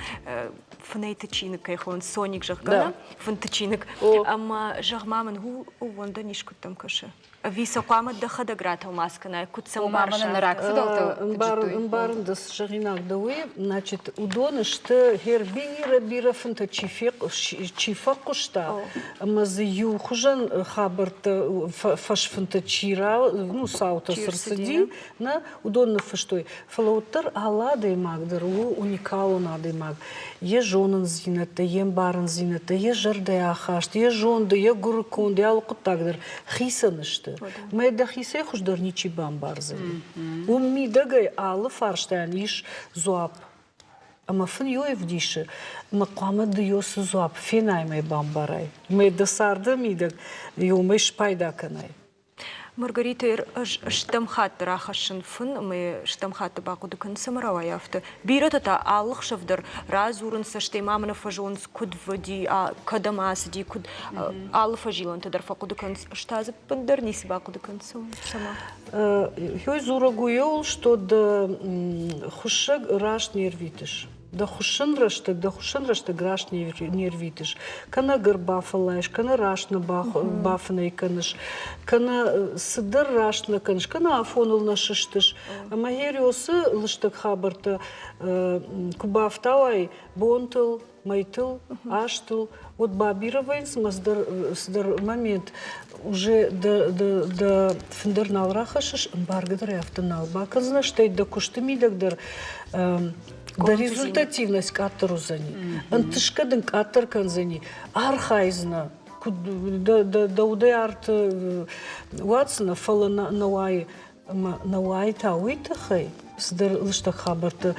фынӕйты чиныг кӕй хонынц, Соник, зӕгъгӕ, фынты чиныг. Ӕмӕ зӕгъ-ма мын, ууӕндӕн искуыдтӕм кӕсы? Ӕви сӕ хъуамӕ дӕхӕдӕг ратӕлмац кӕнай, куыд сӕ ӕмбарыс? Нӕ рагфыдӕлтӕ Ӕмбарын дӕ цы зӕгъинаг дӕ, уый. Значит, уыдон сты гъер бирӕ-бирӕ фынтӕ чи фӕхъуыста, ӕмӕ дзы иу хуызӕн хабӕрттӕ фӕсфынтӕ чи ну, цаутӕ цы рцыди, нӕ, уыдон ныффыстой. Фӕлӕ уӕддӕр алы адӕймаг дӕр у уникалон адӕймаг. Йӕ зонындзинӕдтӕ, йе мбарындзинӕдтӕ, йӕ зӕрдӕйы ахаст, йӕ зонды, йӕ гуырыконд, йӕ алы хъуыддаг дӕр хицӕн сты. Мӕ дӕхицӕй хуыздӕр ничи бамбардзӕни. Уым мидӕгӕй алы фарстайӕн ис дзуапп. Ӕмӕ фын ё ӕвдисы, ӕмӕ хъуамӕ ды ё цы дзуапп фенай мӕ бамбарай, мӕ дӕ царды мидӕг ёмӕй спайда кӕнай. Маргаритӕ ӕз стӕм хатты рахӕссын фын ӕмӕ стӕм хатты бахъуыды кӕнын, цӕмӕ рауайа афтӕ. Бирӕтӕ та алы хсӕв дӕр радзурынц, стӕй ма мӕнӕ фӕзонынц, куыд уыди, кӕдӕм ацыди, куыд алы фӕзилӕнтӕ дӕр фӕхъуыды кӕнынц. Ӕз та дзы ӕппындӕр ницы бахъуыды кӕнын, цӕмӕ. Ёй дзурӕг у еуыл, что дӕ хуыссӕг раст не рвитыс. Дӕ хуыссын рӕстӕг, дӕ хуыссӕн рӕстӕг раст не рвитыс. Кӕнӕ ӕгӕр бафӕллайыс, кӕнӕ раст нӕ бафынӕй кӕныс, кӕнӕ цыдӕр раст нӕ кӕныс, кӕнӕ афоныл нӕ сыстыс. Ӕмӕ Хериосы лыстӕг хабӕрттӕ куы бафтауай бонтыл, мӕйтыл, азтыл, уӕд бабирӕ вӕййынц ӕмӕ цыдӕр момент уже дӕ, дӕ, дӕ фындӕр нал рахӕссыс, ӕмбаргӕ дӕр афтӕ нал бакӕндзынӕ, стӕй дӕ куысты мидӕг дӕр дӕ результативность къаддӕр уыдзӕни, ӕнтысгӕ дын къаддӕр кӕндзӕни, архайдзынӕ, куыд дӕ удӕй арт уадздзынӕ, фӕлӕ нӕ уайы. Ӕмӕ нӕ уайы та уый тыххӕй, цыдӕр лыстӕг хабӕртты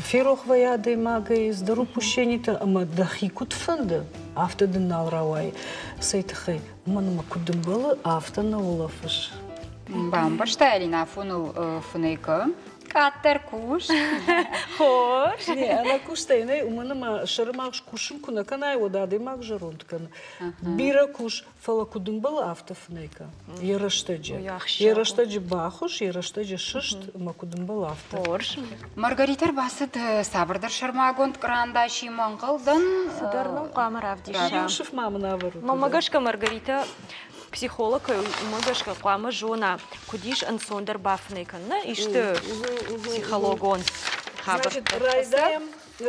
ферох вӕййы адӕймагӕй, цыдӕр упущенитӕ ӕмӕ дӕхи куыд фӕнды, афтӕ дын нал рауайы. Цӕй тыххӕй? Уымӕн ӕмӕ куыд ӕмбӕлы, афтӕ нӕ улӕфыс. Бамбӕрстай, Алинӕ, афоныл фынӕй кӕ. Къаддӕр кус. Хорз. Не, ӕнӕ кустӕй нӕй, уымӕн ӕмӕ сӕрымагъз кусын куы нӕ кӕнай, уӕд адӕймаг зӕронд кӕны. Бирӕ кус, фӕлӕ куыд ӕмбӕлы, афтӕ фынӕй кӕ. Йӕ рӕстӕджы. Йӕ рӕстӕджы бахуыс, йӕ рӕстӕджы сыст, ӕмӕ куыд ӕмбӕлы, афтӕ. Хорз. Маргарита ӕрбацыд цавӕрдӕр сӕрмагонд кърандасимӕ, ӕнхъӕлдӕн. Цыдӕр нын хъуамӕ равдиса. Иу сыф ма мын авӕрут. Мӕнмӕ гӕсгӕ Маргарита психолог кӕй у, уымӕ гӕсгӕ хъуамӕ зона, куыд ис ӕнцондӕр бафынӕй кӕнын, исты психологон хабар. Значит, райдайӕм,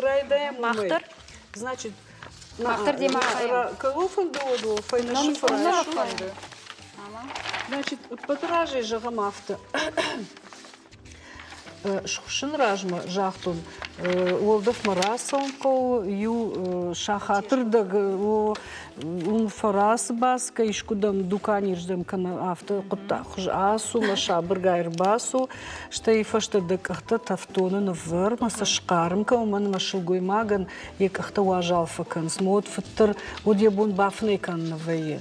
райдайӕм Мах дӕр? Значит, Мах дӕр демӕ Кого фӕнды уӕд у, фӕйнӕ сыфы райсом. Значит, ӕппӕты разӕй зӕгъӕм афтӕ. Схуыссын размӕ загътон, уӕлдӕфмӕ рацӕуын хъӕуы, иу сахатырдӕг уым фӕрацы-бацгӕ, искуыдӕм дуканирдӕм кӕнӕ афтӕ хъуыддагхуыз ацу мӕ сабыргай ӕрбацу, стӕй фӕстӕ дӕ къӕхтӕ тӕфтоны ныввӕр мӕ сӕ схъарм кӕн, уымӕн ӕмӕ сылгоймагӕн йӕ къӕхтӕ уазал фӕкӕнынц, мӕ уӕд фыддӕр уӕд йӕ бон бафынӕй кӕнын вӕййы.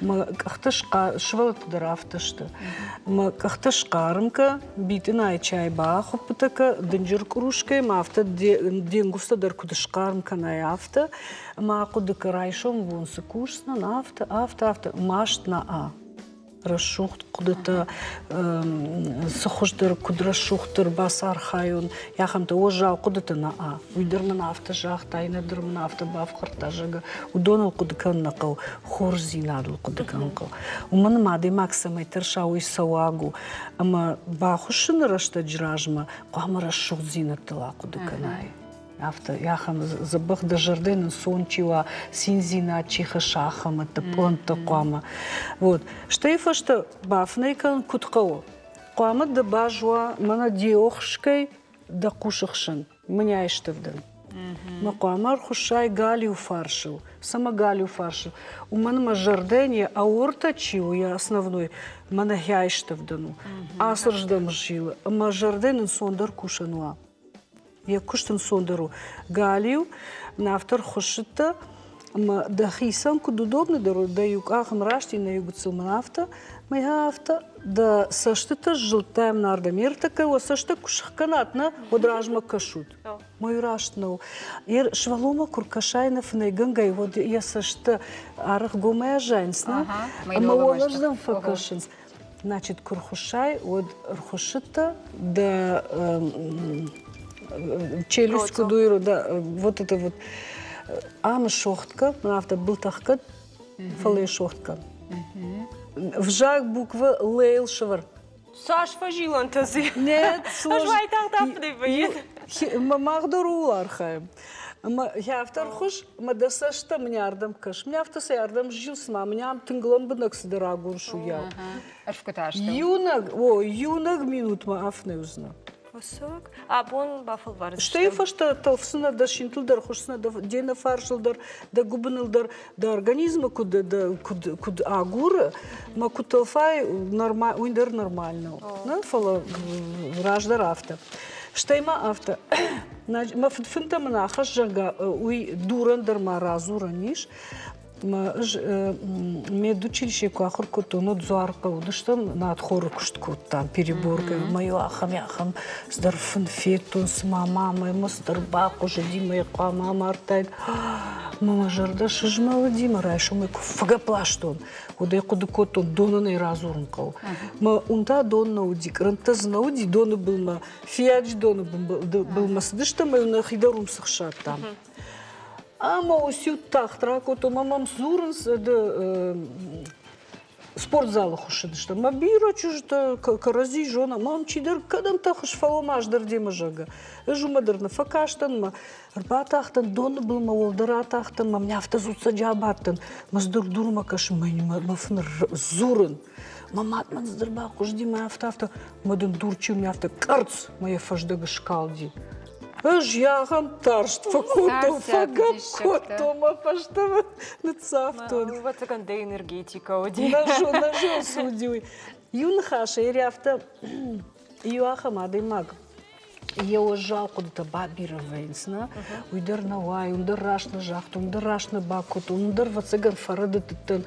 Мӕ къӕхтӕ сывӕллӕттӕ дӕр афтӕ сты. Мӕ къӕхтӕ схъарм кӕ, битъынайы чай бахуыппытӕ кӕ, дынджыр кърускӕй ма афтӕ де нгуырдзтӕ дӕр куыд схъарм кӕнай, афтӕ. Ӕмӕ ахъуыды кӕ, райсом бон цы кусдзынӕн, афтӕ, афтӕ, афтӕ. Маст нӕ рӕсугъд хъуыдытӕ цы хуыздӕр, куыд рӕсугъддӕр бацархайон, ахӕмтӕ уӕззау хъуыдытӕ нӕ уый дӕр мын афтӕ загъта, иннӕ дӕр мын афтӕ бафхӕрдта, зӕгъгӕ, уыдоныл хъуыды кӕнын нӕ хъӕуы, хорздзинадыл хъуыды кӕнын хъӕуы. Уымӕн ӕмӕ адӕймаг цӕмӕй тӕрса, уый цӕуаг у. Ӕмӕ бахуыссыны рӕстӕджы размӕ хъуамӕ рӕсугъддзинӕдтыл ахъуыды кӕнай. Афтӕ, ахӕм дзӕбӕх дӕ зӕрдӕ нын сон чи уа, циндзинад чи хӕсса, ахӕмӕтты пълӕнттӕ хъуамӕ. Вот. Стӕй фӕстӕ бафынӕй кӕнын куыд хъӕуы? Хъуамӕ дӕ баз уа мӕнӕ де охскӕй дӕ хъусы хсӕн, мынӕй стӕвдӕн. Мӕ хъуамӕ ӕрхуыссай галиу фарсыл. Цӕмӕ галиу фарсыл? Уымӕн ӕмӕ зӕрдӕйӕн йӕ аорта чи у, йӕ основной, мӕнӕ хиай стӕвдӕн у. Ацырздӕм зилы. Ӕмӕ зӕрдӕйӕн ӕнцондӕр кусӕн уа. Йӕ куыст ӕнцондӕр у. Галиу автор хуыссыдтӕ ӕмӕ дӕхицӕн куыд удобныдӕр у, дӕ иу къах ын раст, иннӕ иу гыццыл мын афтӕ, мӕ афтӕ дӕ цӕстытӕ сзылдтай ардӕм. Ӕртӕккӕ уӕ цӕстӕ куы сыхгӕнат, нӕ, уӕд размӕ кӕсут. Мой раст нӕу. Сывӕллонмӕ куы ркӕсай нӕ фынӕйгӕнгӕй, уӕд йӕ цӕстытӕ арӕх гомӕй аззайынц, нӕ? Ӕмӕ уӕлӕрдӕм фӕкӕсынц. Значит, куы рхуыссай, уӕд ӕрхуыссыдтӕ дӕ челюсть куыд уйру, да, вот это вот ам сохткӕ, афтӕ былтӕхгӕд, фӕлӕ сохткӕ. Взаг буквы Л-йыл сӕвӕр. Цас фӕзилӕнтӕ дзы. Нет, Ӕз уайтагъд афтӕ вӕййын. Мах дӕр ууыл архайӕм. Ӕмӕ афтӕ ӕрхуыз, ӕмӕ дӕ цӕстӕ мын ардӕм кӕс. Мын афтӕ сӕ ардӕм зил, цыма мын ам тынг лӕмбынӕг цыдӕр агурыс, уыйау. Ӕрфгуытӕ астӕу. Иунӕг, о, иунӕг минутмӕ афынӕй уыдзынӕ. Усок. Абон бафӕлвардзыстӕм. Стӕй фӕстӕ тӕлфдзынӕ дӕ синтыл дӕр, хуысдзынӕ де нӕфарсыл дӕр, дӕ гуыбыныл дӕр, дӕ организмы куыд, куыд, куыд агуры, мӕ куыд тӕлфай, уый дӕр нормально у. Нӕ, фӕлӕ раздӕр афтӕ. Стӕй ма афтӕ, мӕ фыдфынтӕ мын ахӕсс, зӕгъгӕ, уый дурӕн дӕр ма радзурӕн ис. Мӕ ӕз медучилищейы куы ахуыр кодтон, уӕд Дзуархъӕуы уыдыстӕм, надхоры куыст кодтам, переборкӕ. Мӕ иу ахӕм ахӕм цыдӕр фын федтон, цыма мамӕ мӕ цыдӕр бахъуызыди, мӕ хъуамӕ амардтаид. Мӕ мӕ зӕрдӕ сызмӕлыди, мӕ райсомӕй куы фӕгӕпп ластон, уӕд ӕй хъуыды кодтон, донӕн ӕй радзурын хъӕуы. Мӕ уым та дон нӕ уыди, кърӕнттӕ дзы нӕ уыди, доны былмӕ, Фиаджы доны былмӕ цыдыстӕм ӕмӕ нӕхи дӕр уым цыхсадтам. Ӕмӕ уыциу тахт ракодтон, ӕмӕ мӕм дзурынц, ды спортзалы хуыссыдыстӕм. Мӕ бирӕ чызджытӕ кӕрӕдзи зонӕм, мӕм чидӕр кӕдӕм тӕхыс, фӕлӕ ма ӕз дӕр демӕ, зӕгъгӕ. Ӕз уымӕ дӕр нӕ фӕкастӕн, мӕ ӕрбатахтӕн доны былмӕ, уӕлдӕр атахтӕн, мӕм афтӕ дзуццӕджы абадтӕн, мӕ дурмӕ кӕсын, мӕ фын дзурын. Мӕ мад мӕ цыдӕр бахъуызыди, мӕ афтӕ-афтӕ, мӕ дын дурчил мӕ афтӕ къӕрцц, мӕ йӕ фӕздӕг скалди. Ӕз йӕхӕн тарст фӕкодтон, фӕгӕпп кодтон, мӕ фӕстӕмӕ ныццавтон. Ӕвӕццӕгӕн дӕ энергетикӕ уыди. Нӕ зон, цы уыди уый. Иу ныхасӕй афтӕ иу ахӕм адӕймаг йӕ уӕззау хъуыдытӕ бабирӕ вӕййынц, нӕ? Уый дӕр нӕ уайы, уым дӕр раст нӕ загътон, уым дӕр раст нӕ бакодтон, уым дӕр ӕвӕццӕгӕн фӕрӕдыдтӕн.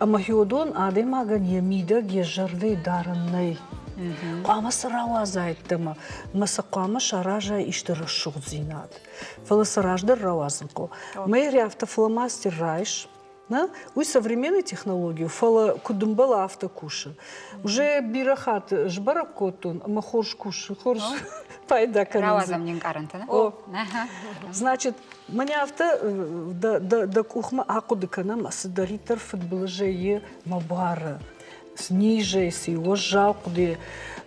Ӕмӕ хиуыдон адӕймагӕн йӕ мидӕг йӕ зӕрдӕйы дарын нӕй. Хъуамӕ цы рауадза ӕддӕмӕ, ӕмӕ сӕ хъуамӕ сараза исты рӕсугъддзинад. Фӕлӕ сӕ раздӕр рауадзын хъӕуы. Мӕ афтӕ фломастер райс, нӕ? Уый современный технологи у, фӕлӕ куыд ӕмбӕлы, афтӕ кусы. Уже бирӕ хатт сбӕрӕг кодтон ӕмӕ хорз кусы, хорз пайда кӕнын. Рауадзӕм не нкъарӕнтӕ, нӕ? О. Значит, мӕнӕ афтӕ дӕ къухмӕ ахъуыды кӕнӕм, цыдӕриддӕр фыдбылызӕй мӕ буары, низӕй цы уӕззау хъуыдыйы,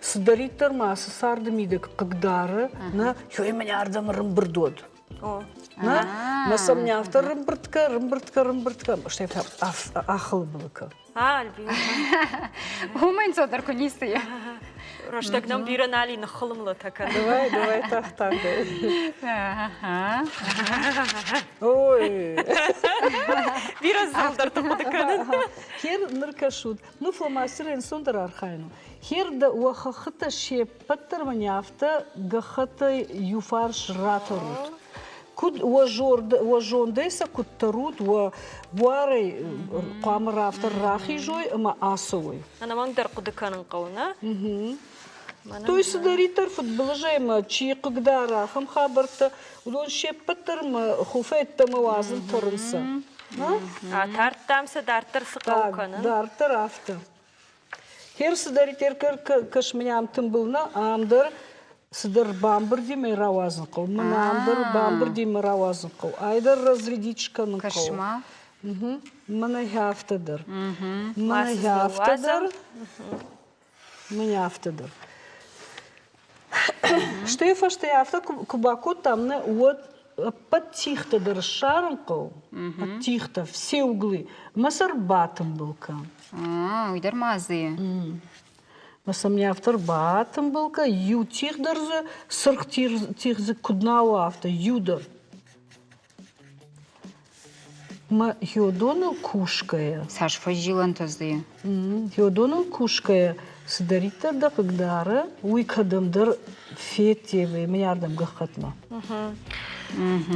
цыдӕриддӕр ма цы царды мидӕг хъыгдары, нӕ, ёй мӕнӕ ардӕм ӕрӕмбырд уӕд. Нӕ, мӕ сӕм не афтӕ рымбырдкӕ, рымбырдкӕ, рымбырдкӕ, стӕй та ахылбылыкӕ. Альбина. Уымӕн цодӕр куы ницы и. Рӕстӕг нӕм бирӕ нал и ныххылымлытӕ кӕн. Давай, давай, тагъд-тагъд. Ой. Бирӕ зылдӕрты хъуыды кӕнын. Хер ныр кӕсут. Ну, фломастер ӕнцондӕр архайын у. Хер дӕ уӕ хӕххытӕ се ппӕт дӕр мын афтӕ гӕххӕттӕй иуфарс ратӕрут. Куыд уӕ зондӕй сӕ куыд тӕрут, уӕ буарӕй хъуамӕ рафтӕр рахизой ӕмӕ ацӕуой. Ӕнӕмӕнг дӕр хъуыды кӕнын хъӕуы, нӕ? Той цыдӕриддӕр фыдбылызӕй мӕ чи хъыгдары, ахӕм хабӕрттӕ, уыдон се ппӕт дӕр мӕ хуылфӕй ӕддӕмӕ уадзын тӕрын сӕ. Атардтам сӕ дарддӕр цы хъӕуы кӕнын? Дарддӕр афтӕ. Хер цыдӕриддӕр кӕс мын ам тымбыл нӕ, ам дӕр цыдӕр бамбырдимӕ рауадзын хъӕуы. Мӕн ам дӕр бамбырдимӕ рауадзын хъӕуы. Ай дӕр разрядить скӕнын хъӕуы. Кӕс-ма. Мӕнӕ афтӕ дӕр. Мӕнӕ афтӕ дӕр. Мӕнӕ афтӕ дӕр. Стӕй фӕстӕ афтӕ куы бакодтам, нӕ, уӕд ӕппӕт тигътӕ дӕр ссарын хъӕуы. Тигътӕ, все углы. Мӕ сӕр батымбыл кӕн. Уый дӕр ма дзы. Мӕ сӕм не автор батымбыл кӕн, иу тигъ дӕр дзы, сырх тигъ дзы куыд нал уа, афтӕ иу дӕр. Мӕ йодоныл кусгӕйӕ. Цас фӕзилӕнтӕ дзы и? Йодоныл кусгӕйӕ цыдӕриддӕр дӕ хъыгдары, уый кӕдӕмдӕр федтевӕй мӕ ардӕм гӕххӕтмӕ.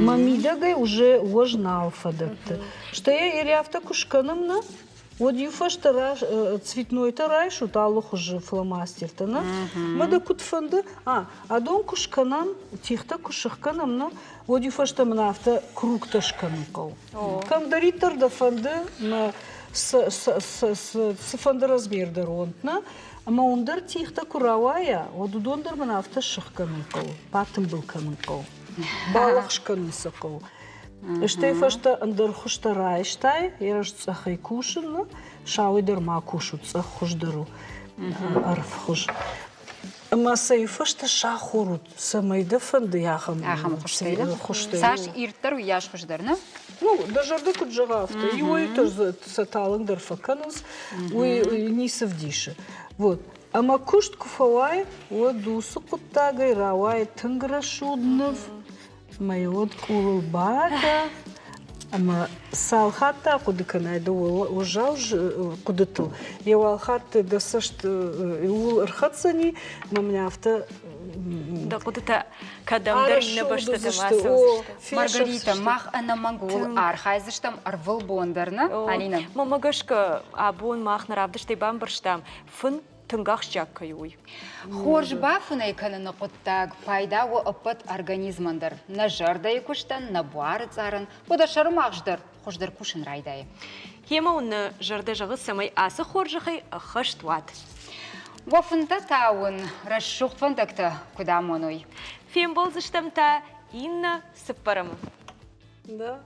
Мӕ мидӕгӕй уже уӕз нал фӕдӕтты. Стӕй йӕ афтӕ куы скӕнӕм, нӕ, уӕд иу фӕстӕ цветнойтӕ райсут алыхуызы фломастертӕ, нӕ? Мӕ дӕ куыд фӕнды, а, адон куы скӕнӕм, тигътӕ куы сыхгӕнӕм, нӕ, уӕд иу фӕстӕ мын афтӕ кругтӕ скӕнын хъӕуы. Кӕмдӕриддӕр дӕ фӕнды, мӕ цыфӕнды размер дӕр уӕнт, нӕ? Ӕмӕ уым дӕр тигътӕ куы рауайа, уӕд уыдон дӕр мын афтӕ сыхгӕнын хъӕуы, батымбыл кӕнын хъӕуы, балӕгъз кӕнын сӕ хъӕуы. Стӕй фӕстӕ ӕндӕр хуызтӕ райстай, ерыс цъӕхӕй кусын, нӕ? Сауӕй дӕр ма кусут, цъӕх хуыздӕр у, ӕрвхуыз. Ӕмӕ сӕ фӕстӕ сахорут, цӕмӕй дӕ фӕнды ахӕм ахӕм хуызтӕй. Цас ирддӕр, уыйас хуыздӕр, нӕ? Ну, дӕ зӕрдӕ куыд зӕгъа, афтӕ. Иуӕй-иутӕ сӕ талынг дӕр фӕкӕнынц, уый ницы вдисы. Вот. Ӕмӕ куыст куы фӕуай, уӕд уыцы хъуыддагӕй рауайы тынг рӕсугъд ныв, ӕмӕ йӕ уӕд къулыл бадӕ, ӕмӕ цал хатты ахъуыды кӕнай дӕ уӕззау хъуыдытыл, йӕ уал хатты дӕ цӕст ууыл ӕрхӕцдзӕни, ӕмӕ мын афтӕ Дӕ хъуыдытӕ кӕдӕмдӕр иннӕ бӕстӕтӕм ацӕудзысты. Маргарита, мах ӕнӕмӕнг ууыл архайдзыстӕм ӕрвылбон дӕр, нӕ, Алинӕ? Мӕнмӕ гӕсгӕ, абон мах нӕ равдыстӕй бамбӕрстам, фын тынг ахсджиаг кӕй у, уый. Хорз бафынӕй кӕныны хъуыддаг пайда у ӕппӕт организмӕн дӕр. Нӕ зӕрдӕйы куыстӕн, нӕ буары цъарӕн, уӕдӕ сӕрымагъз дӕр хуыздӕр кусын райдайы. Йемӕ уын нӕ зӕрдӕ зӕгъы, цӕмӕй ацы хорзӕхӕй ӕххӕст уат. Уӕ фынтӕ та уын рӕсугъд фӕндӕгтӕ куыд амоной. Фембӕлдзыстӕм та иннӕ цыппӕрӕмы. Да.